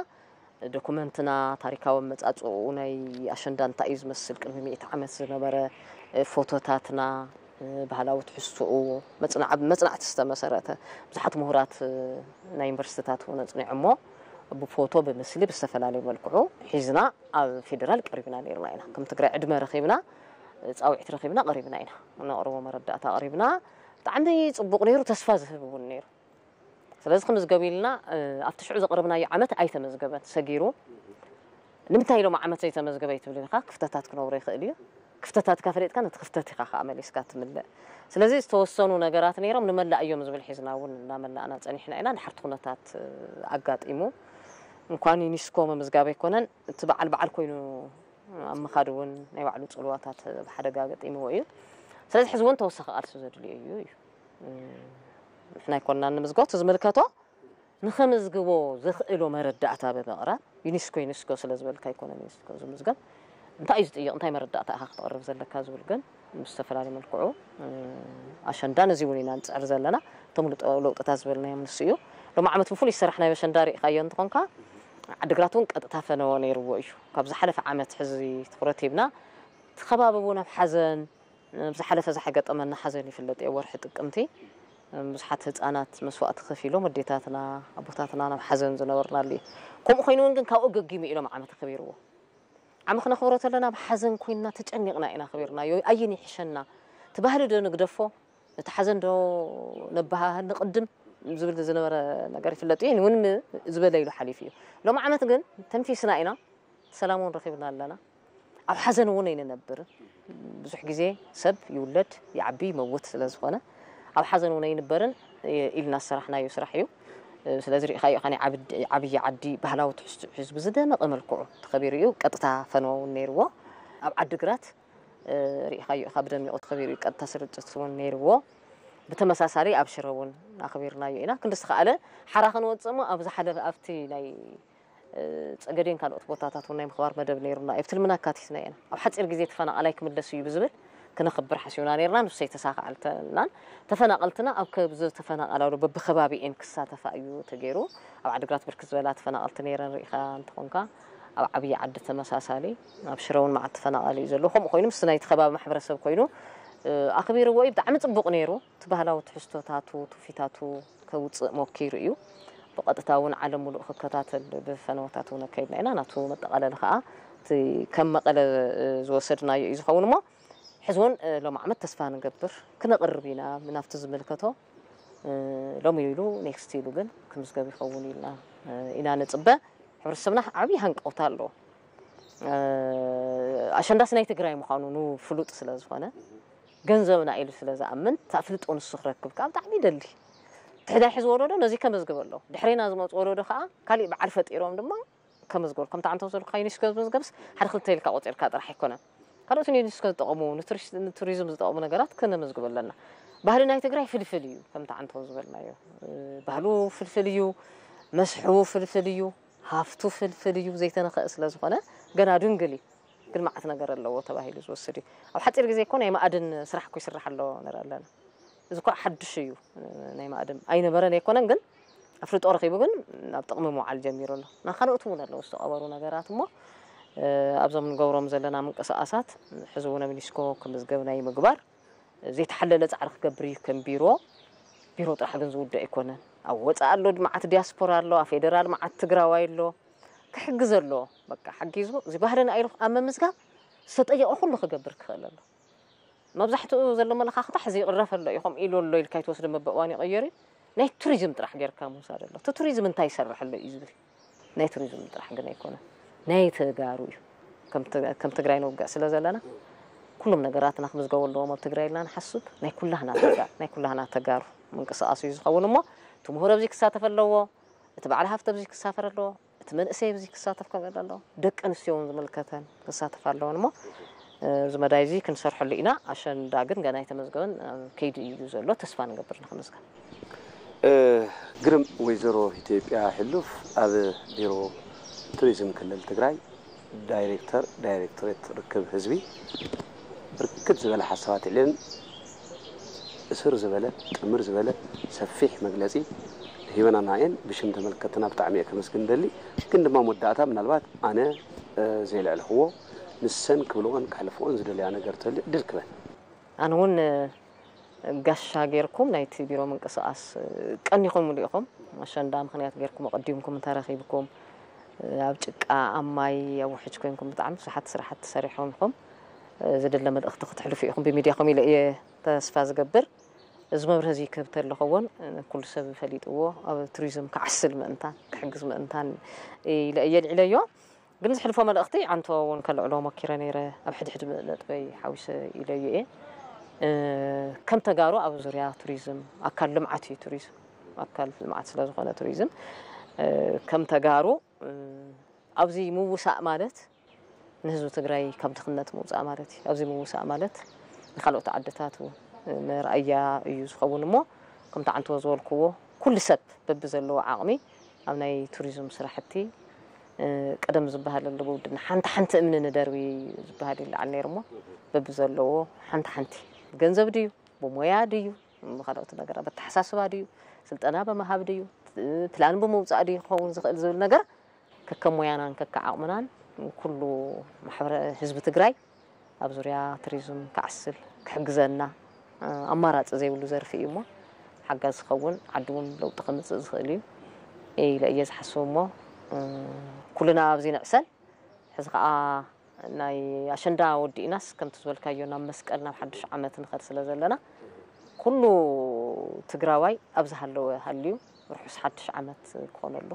ዶኩመንትና ታሪካዊ ኣመጻጽኡ ናይ ኣሸንዳ እንታይ እዩ ዝመስል ቅድሚ ሚእቲ ዓመት ዝነበረ ፎቶታትና ባህላዊ ትሕዝትኡ መጽናዕቲ ዝተመሰረተ ብዙሓት ምሁራት ናይ ዩኒቨርሲቲታት እውን ኣጽኒዖሞ ብፎቶ ብምስሊ ብዝተፈላለዩ መልክዑ ሒዝና ኣብ ፌደራል ቀሪብና ነይርና ኢና። ከም ትግራይ ዕድመ ረኺብና ፃውዒት ረኺብና ቀሪብና ኢና። ነቕርቦ መረዳእታ ቀሪብና ብጣዕሚ ፅቡቕ ነይሩ፣ ተስፋ ዝህብ እውን ነይሩ። ስለዚ ክምዝገብ ኢልና ኣብቲ ሽዑ ዘቕረብናዮ ዓመት ኣይተመዝገበን፣ ሰጊሩ። ንምንታይ ኢሎም ዓመት ዘይተመዝገበ ኣይትብልን ኢኻ፣ ክፍተታት ክነብሮ ይኽእል እዩ። ክፍተታትካ ፈሊጥካ ነቲ ክፍተት ኢኻ ከዓ መሊስካ ትምልእ። ስለዚ ዝተወሰኑ ነገራት ነይሮም ንመላእ እዮም ዝብል ሒዝና እውን እናመላእና ፀኒሕና ኢና። ድሓርቲ ኩነታት ኣጋጢሙ እንኳን ዩኒስኮ ምምዝጋብ ኣይኮነን እቲ በዓል በዓል ኮይኑ ኣብ ምኻድ እውን ናይ ባዕሉ ፅልዋታት ብሓደጋ ገጢምዎ እዩ። ስለዚ ሕዚ እውን ተወሳኺ ቃልሲ ዘድልዮ እዩ እዩ ንሕና ኣይኮንና ንምዝገቦ እቲ ዝምልከቶ ንኸምዝግቦ ዘኽእሎ መረዳእታ ብምቕራብ ዩኒስኮ ዩኒስኮ ስለ ዝበልካ ኣይኮነን ዩኒስኮ ዝምዝገብ እንታይ እዩ ዝጥይቕ እንታይ መረዳእታ ኢኻ ክተቕርብ ዘለካ ዝብል ግን ብዝተፈላለዩ መልክዑ ኣሸንዳ ነዚ እውን ኢና ንፅዕር ዘለና እቶም ለውጥታት ዝበልናዮም ንሱ እዩ ሎም ዓመት ብፍሉይ ዝሰራሕናዮ ኣሸንዳ ርኢኻዮ እንትኾንካ ዓድግራት እውን ቀጥታ ፈነዎ ነይርዎ እዩ ካብ ዝሓለፈ ዓመት ሕዚ ትኩረት ሂብና እቲ ከባቢ እውን ኣብ ሓዘን ዝሓለፈ ዝሓገጠመና ሓዘን ይፍለጥ እየ ወርሒ ጥቅምቲ ብዙሓት ህፃናት መስዋእቲ ከፊሎም ኣዴታትና ኣቦታትና ናብ ሓዘን ዝነበርናሉ እዩ ከምኡ ኮይኑ እውን ግን ካብኡ ገጊሙ ኢሎም ዓመት ኣኽቢርዎ ዓመ ክነኽብሮ ተለና ብሓዘን ኮይንና ተጨኒቕና ኢና ኣኽቢርናዮ ኣየን ይሕሸና እቲ ባህሊ ዶ ንግደፎ እቲ ሓዘን ዶ ነባሃህል ንቕድም ዝብል ዝነበረ ነገር ይፍለጥ እዩ እውን ዝበለ ኢሉ ሓሊፉ እዩ ሎም ዓመት ግን ተንፊስና ኢና ሰላም እውን ረኺብና ኣለና ኣብ ሓዘን እውን ኣይንነብርን ብዙሕ ግዜ ሰብ ይውለድ ይዓቢ ይመውት ስለ ዝኾነ ኣብ ሓዘን እውን ኣይንበርን ኢልና ዝሰራሕናዮ ስራሕ እዩ ስለዚ ሪኢኻዮ ኸ ዓብዪ ዓዲ ባህላዊ ትሕዝትኡ ሒዙ ብዝደመቐ መልክዑ ተኸቢሩ እዩ ቀጥታ ፈነወ እውን ነይርዎ ኣብ ዓዲግራት ሪኢኻዮ ኢኻ ብደሚቑ ተኸቢሩ እዩ ቀጥታ ስርጭት እውን ነይርዎ ብተመሳሳሊ ኣብ ሽረ እውን ኣኽቢርናዮ ኢና ክንዲ ዝተኸኣለ ሓራ ክንወፅእ እሞ ኣብ ዝሓለፈ ኣብቲ ናይ ፀገዴን ካልኦት ቦታታት እውን ናይ ምኽባር መደብ ነይሩና እዩ ትልምና ኣካቲትና ኢና ኣብ ሓፂር ግዜ ተፈናቓላይ ክምለስ እዩ ብዝብል ክነኽብር ሓሲብና ነይርና ንሱ ኣይተሳኻዓልተናን ተፈናቐልትና ኣብ ከብዚ ተፈናቐላሉ በብከባቢኤን ክሳተፋ እዩ ተገይሩ ኣብ ዓድግራት ብርክት ዝበላ ተፈናቐልቲ ነይረን ርኢኻ እንትኾንካ ኣብ ዓብዪ ዓዲ ተመሳሳሊ ኣብ ሽረ እውን መዓት ተፈናቐሊ እዩ ዘሎ ከምኡ ኮይኑ ምስ ናይቲ ከባቢ ማሕበረሰብ ኮይኑ ኣኽቢርዎ እዩ ብጣዕሚ ፅቡቕ ነይሩ እቲ ባህላዊ ትሕዝቶታቱ ትውፊታቱ ከውፅእ ሞኪሩ እዩ ብቐጥታ እውን ዓለም ሙሉእ ክከታተል ብፈነወታት እውን ኣካይድና ኢና ናቱ መጠቓለሊ ከዓ እቲ ከም መቐለ ዝወሰድናዮ እዩ ዝኸውን እሞ ሕዚ እውን ሎም ዓመት ተስፋ ንገብር ክነቕርብ ኢና ናብቲ ዝምልከቶ ሎም ኢሉ ኔክስት ኢሉ ግን ክምዝገብ ይኸውን ኢልና ኢና ንፅበ ሕብረተሰብና ዓብዪ ሃንቀውታ ኣለዎ ኣሸንዳስ ናይ ትግራይ ምዃኑ ንፍሉጥ ስለ ዝኾነ ገንዘብና ኢሉ ስለ ዝኣምን እቲ ኣፍልጦ ንሱ ክረክብ ከዓ ብጣዕሚ ይደሊ እቲ ሕዳይ ሕዚ ወለዶ ነዚ ከመዝግብ ኣለዎ ድሕሬና ዝመፁ ወለዶ ከዓ ካሊእ በዓል ፈጢሮም ድማ ከመዝገቡ ከምቲ ዓንተው ዘልካ ዩኒስኮ ዝመዝገብስ ሓደ ክልተ ኢልካ ቆፂርካ ጥራሕ ኣይኮነን ካልኦት ንዩኒስኮ ዝጠቐሙ ንቱሪዝም ዝጠቐሙ ነገራት ከነመዝግብ ኣለና ባህሊ ናይ ትግራይ ፍልፍል እዩ ከምቲ ዓንተው ዝበልናዮ ባህሉ ፍልፍል እዩ መስሕቡ ፍልፍል እዩ ሃፍቱ ፍልፍል እዩ ዘይተነኸእ ስለ ዝኾነ ገና ድንግል እዩ ግን መዓት ነገር ኣለዎ ተባሂሉ ዝወስድ እዩ ኣብ ሓፂር ግዜ እኮ ናይ መኣድን ስራሕ እኮ ይስራሕ ኣሎ ንርኢ ኣለና እዚ ኳዕ ሓድሽ እዩ። ናይ ማእድም ኣይነበረን ኣይኮነን፣ ግን ኣፍልጦ ረኺቡ ግን ናብ ጥቕሚ ምውዓል ጀሚሩ ኣሎ። ናይ ካልኦት እውን ኣለዉ ዝተቐበሩ ነገራት እሞ፣ እ፣ ኣብዞም ንገብሮም ዘለና ምንቅስቓሳት ሕዚ እውን ኣብ ዩኒስኮ ክምዝገብ ናይ ምግባር ዘይተሓለለ ጻዕሪ ክገብር እዩ ከም ቢሮ። ቢሮ ጥራሕ ግን ዝውድእ ኣይኮነን። ኣብ ወጻኢ ኣሎ፣ መዓት ዲያስፖራ ኣሎ፣ ኣብ ፌደራል መዓት ትግራዋይ ኣሎ። ክሕግዝ ኣለዎ። በቃ ሓጊዙ እዚ ባህልና ኢሉ ኣብ ምምዝጋብ ዝተጠየቐ ኩሉ ክገብር ክኽእል ኣሎ። መብዛሕትኡ ዘሎ መለኻኽታ ሕዚ ይቕረፍ ኣሎ ኢኹም ኢሉ ኣሎ ኢልካ ይትወስዶ፣ መበእዋን ይቐየር እዩ። ናይ ቱሪዝም ጥራሕ ጌርካ ምውሳድ ኣሎ። እቲ ቱሪዝም እንታይ ይሰርሕ ኣሎ እዩ ዝብል። ናይ ቱሪዝም ጥራሕ ግን ኣይኮነን። ናይ ተጋሩ እዩ። ከም ት-፣ ከም ትግራይ ንውግዕ ስለ ዘለና፣ ኩሎም ነገራትና ክምዝገቡ ኣለዎም ኣብ ትግራይ ኢልና ንሓስብ። ናይ ኩላህና ተጋ-፣ ናይ ኩላህና ተጋሩ ምንቅስቓስ እዩ ዝኸውን እሞ፣ እቲ ምሁር ኣብዚ ክሳተፍ ኣለዎ፣ እቲ በዓል ሃፍቲ ኣብዚ ክሳፈር ኣለዎ፣ እቲ መንእሰይ ኣብዚ ክሳተፍ ክኽእል ኣለዎ፣ ደቂ ኣንስትዮ እውን ዝምልከተን ክሳተፍ ኣለዎን እሞ፣ እ፣ እዚ መዳይ እዚ ክንሰርሐሉ ኢና። ኣሸንዳ ግን ገና ኣይተመዝገበን፣ ኣብ ከይዲ እዩ ዘሎ። ተስፋ ንገብር ንኽምዝገብ። እ፣ ግርም፣ ወይዘሮ ኢትዮጵያ ሕሉፍ ኣብ ቢሮ ቱሪዝም ክልል ትግራይ ዳይሬክተር ዳይሬክቶሬት ርክብ ህዝቢ ብርክት ዝበለ ሓሳባት ኣዕሊለን፣ እስር ዝበለ፣ ጥምር ዝበለ ሰፊሕ መግለጺ ሂበናና እየን። ብሽም ተመልከትና ብጣዕሚ እየ ከመስግን ደሊ። ግን ድማ መወዳእታ ምናልባት ኣነ፣ እ፣ ዘይልዕልኽዎ ንሰን ክብልኦን ከሕልፍኦን ዝደልያ ነገር ተልዩ ዕድል ክበን። ኣነ እውን፣ እ፣ ጋሻ ጌርኩም ናይቲ ቢሮ ምንቅስቓስ፣ እ፣ ቀኒኹም ሙሉ ኢኹም። ኣሸንዳ ምኽንያት ጌርኩም ኣቐዲምኩም እንተረኺብኩም፣ እ፣ ኣብ ጭቃ፣ ኣብ ማይ፣ ኣብ ውሕጅ ኮይንኩም ብጣዕሚ ብዙሓት ስራሕቲ ሰሪሕኩም ኢኹም። እ፣ ዝድለ መልእኽቲ ክትሕልፉ ኢኹም ብሚድያኹም ኢለ እየ ተስፋ ዝገብር። እዚ መብርሂ እዚ ክህብ ተለኹ እውን፣ እ፣ ኩሉ ሰብ ፈሊጥዎ ኣብ ቱሪዝም ክዓስል ምእንታን ክሕግዝ ምእንታን ኢለ እየ ኣልዒለዮ። ግን ዝሕልፎ መልእኽቲ ዓንቶ እውን ከልዕሎ ሞኪረ ነይረ፣ ኣብ ሕድሕድ ነጥበይ ሓዊሰ ኢለዮ እየ። እ፣ ከም ተጋሩ ኣብ ዙርያ ቱሪዝም፣ ኣካል ልምዓት እዩ ቱሪዝም፣ ኣካል ልምዓት ስለ ዝኾነ ቱሪዝም፣ እ፣ ከም ተጋሩ፣ እ፣ ኣብዚ ምውሳእ ማለት ንህዝቢ ትግራይ ካብ ድኽነት ምውፃእ ማለት እዩ። ኣብዚ ምውሳእ ማለት ንካልኦት ዓድታት እውን መርኣያ እዩ ዝኸውን እሞ፣ ከምቲ ዓንቶ ዝበልክዎ ኩሉ ሰብ በብዘለዎ ዓቕሚ ኣብ ናይ ቱሪዝም ስራሕቲ፣ እ፣ ቀደም ዝበሃለሉ ብውድና ሓንቲ ሓንቲ እምኒ ንደርቢ ዝበሃል ይለዓል ነይሩ እሞ፣ በብዘለዎ ሓንቲ ሓንቲ፣ ብገንዘብ ድዩ፣ ብሞያ ድዩ፣ ብካልኦት ነገራት፣ በተሓሳስባ ድዩ፣ ስልጠና ብምሃብ ድዩ፣ ፕላን ብምውፃእ ድዩ ክኸውን ዝኽእል ዝብል ነገር ከከም ሞያናን ከከ ዓቕምናን ኩሉ ማሕበረ ህዝቢ ትግራይ ኣብ ዙርያ ቱሪዝም ክዓስል ክሕግዘና፣ እ፣ ኣማራፂ ዘይብሉ ዘርፊ እዩ እሞ፣ ሓጋዚ ዝኸውን፣ ዓዲ እውን ለውጢ ከምፅእ ዝኽእል እዩ ኢለ እየ ዝሓስብ እሞ፣ እ፣ ኩልና ኣብዚ ንዕሰል። ሕዚ ከዓ ናይ ኣሸንዳ ወዲእናስ ከምቲ ዝበልካዮ ናብ መስቀል ናብ ሓድሽ ዓመት ንኸድ ስለ ዘለና፣ ኩሉ ትግራዋይ ኣብ ዝሃለወ ሃልዩ ርሑስ ሓድሽ ዓመት ክኾነሉ።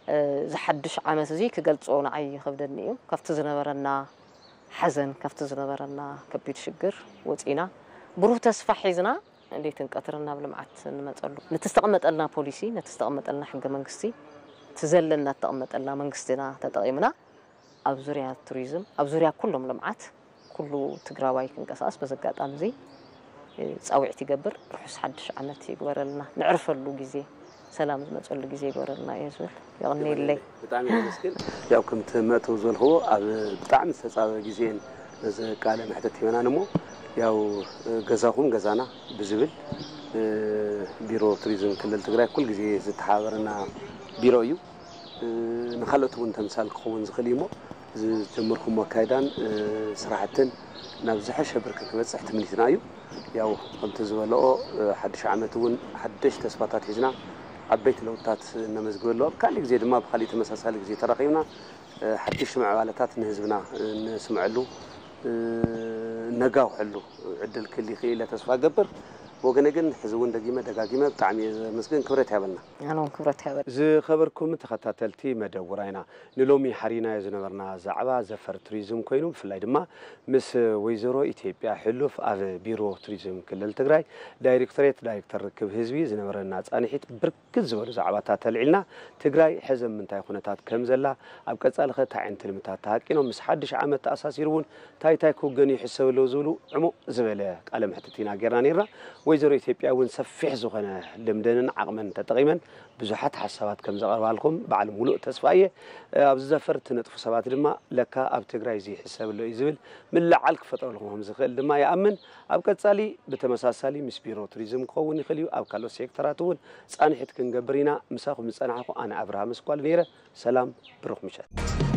እ፣ እዚ ሓድሽ ዓመት እዚ ክገልጾ ንዓይ ይኸብደኒ እዩ። ካብቲ ዝነበረና ሓዘን፣ ካብቲ ዝነበረና ከቢድ ሽግር ወጺና፣ ብሩህ ተስፋ ሒዝና፣ ለይትን ቀትርን ናብ ልምዓት ንመጸሉ። ነቲ ዝተቐመጠልና ፖሊሲ፣ ነቲ ዝተቐመጠልና ሕገ መንግስቲ፣ እቲ ዘለና ዝተቐመጠልና መንግስትና ተጠቒምና፣ ኣብ ዙርያ ቱሪዝም፣ ኣብ ዙርያ ኩሎም ልምዓት፣ ኩሉ ትግራዋይ ክንቀሳቐስ በዚ ኣጋጣሚ እዚ፣ እ፣ ጻውዒት ይገብር። ርሑስ ሓድሽ ዓመት ይግበረልና። ንዕርፈሉ ግዜ፣ ሰላም ዝመጸሉ ግዜ ይግበረልና እየ ዝብል። የቐንየለይ። ብጣዕሚ የመስግን። ያው ከምቲ መእተዊ ዝበልክዎ ኣብ ብጣዕሚ ዝተጻበበ ግዜን ነዚ ቃለ መሕተት ሂበናን እሞ ያው ገዛኹም ገዛና ብዝብል ቢሮ ቱሪዝም ክልል ትግራይ ኩል ግዜ ዝተሓባበረና ቢሮ እዩ። ንኻልኦት እውን ተምሳል ክኸውን ዝኽእል እዩ እሞ ዝጀመርኩም ኣካይዳን ስራሕትን ናብ ዝሐሸ ብርኪ ክበፅሕ ትምኒትና እዩ። ያው ከምቲ ዝበለኦ ሓድሽ ዓመት እውን ሓደሽ ተስፋታት ሒዝና ዓበይቲ ለውጥታት እነመዝግበሉ ኣብ ካሊእ ግዜ ድማ ብካሊእ ተመሳሳሊ ግዜ ተራኺብና ሓድሽ ምዕባለታት ንህዝብና እነስምዐሉ እነጋውሐሉ ዕድል ክህሉ ይኽእል ኢለ ተስፋ እገብር። ብወገነ ግን ሕዚ እውን ደጊመ ደጋጊመ ብጣዕሚ እየ ዘመስግን። ክብረት ያበልና። ኣነ እውን ክብረት ያበል። ዝኸበርኩም ተኸታተልቲ መደብ ውራይና ንሎሚ ሓሪናዮ ዝነበርና ዛዕባ ዘፈር ቱሪዝም ኮይኑ ብፍላይ ድማ ምስ ወይዘሮ ኢትዮጵያ ሕሉፍ ኣብ ቢሮ ቱሪዝም ክልል ትግራይ ዳይሬክቶሬት ዳይሬክተር ርክብ ህዝቢ ዝነበረና ፃንሒት ብርክ ግዝ ዝበሉ ዛዕባታት ተልዒልና ትግራይ ሕዚ ምንታይ ኩነታት ከም ዘላ ኣብ ቀፃሊ ከ እንታይ ዓይነት ትልምታት ተሃቂኖም ምስ ሓድሽ ዓመት ተኣሳሲሩ እውን እንታይ እንታይ ክውገን ይሕሰብ ኣለዉ ዝብሉ ዕሙቕ ዝበለ ቃለ መሕትት ኢና ጌርና ነይርና። ወይዘሮ ኢትዮጵያ እውን ሰፊሕ ዝኾነ ልምደንን ዓቕመን ተጠቒመን ብዙሓት ሓሳባት ከም ዘቕርባልኩም በዓል ሙሉእ ተስፋ እየ። ኣብዚ ዘፈር ትነጥፉ ሰባት ድማ ለካ ኣብ ትግራይ እዚ ይሕሰብ ኣሎ እዩ ዝብል ምልዓል ክፈጥረልኩም ከም ዝኽእል ድማ ይኣምን። ኣብ ቀጻሊ ብተመሳሳሊ ምስ ቢሮ ቱሪዝም ክኸውን ይኽእል እዩ። ኣብ ካልኦት ሴክተራት እውን ጻንሒት ክንገብር ኢና። ምሳኹም ዝጸናሕኩ ኣነ ኣብርሃም እስኳል ነይረ። ሰላም፣ ብሩኽ ምሸት።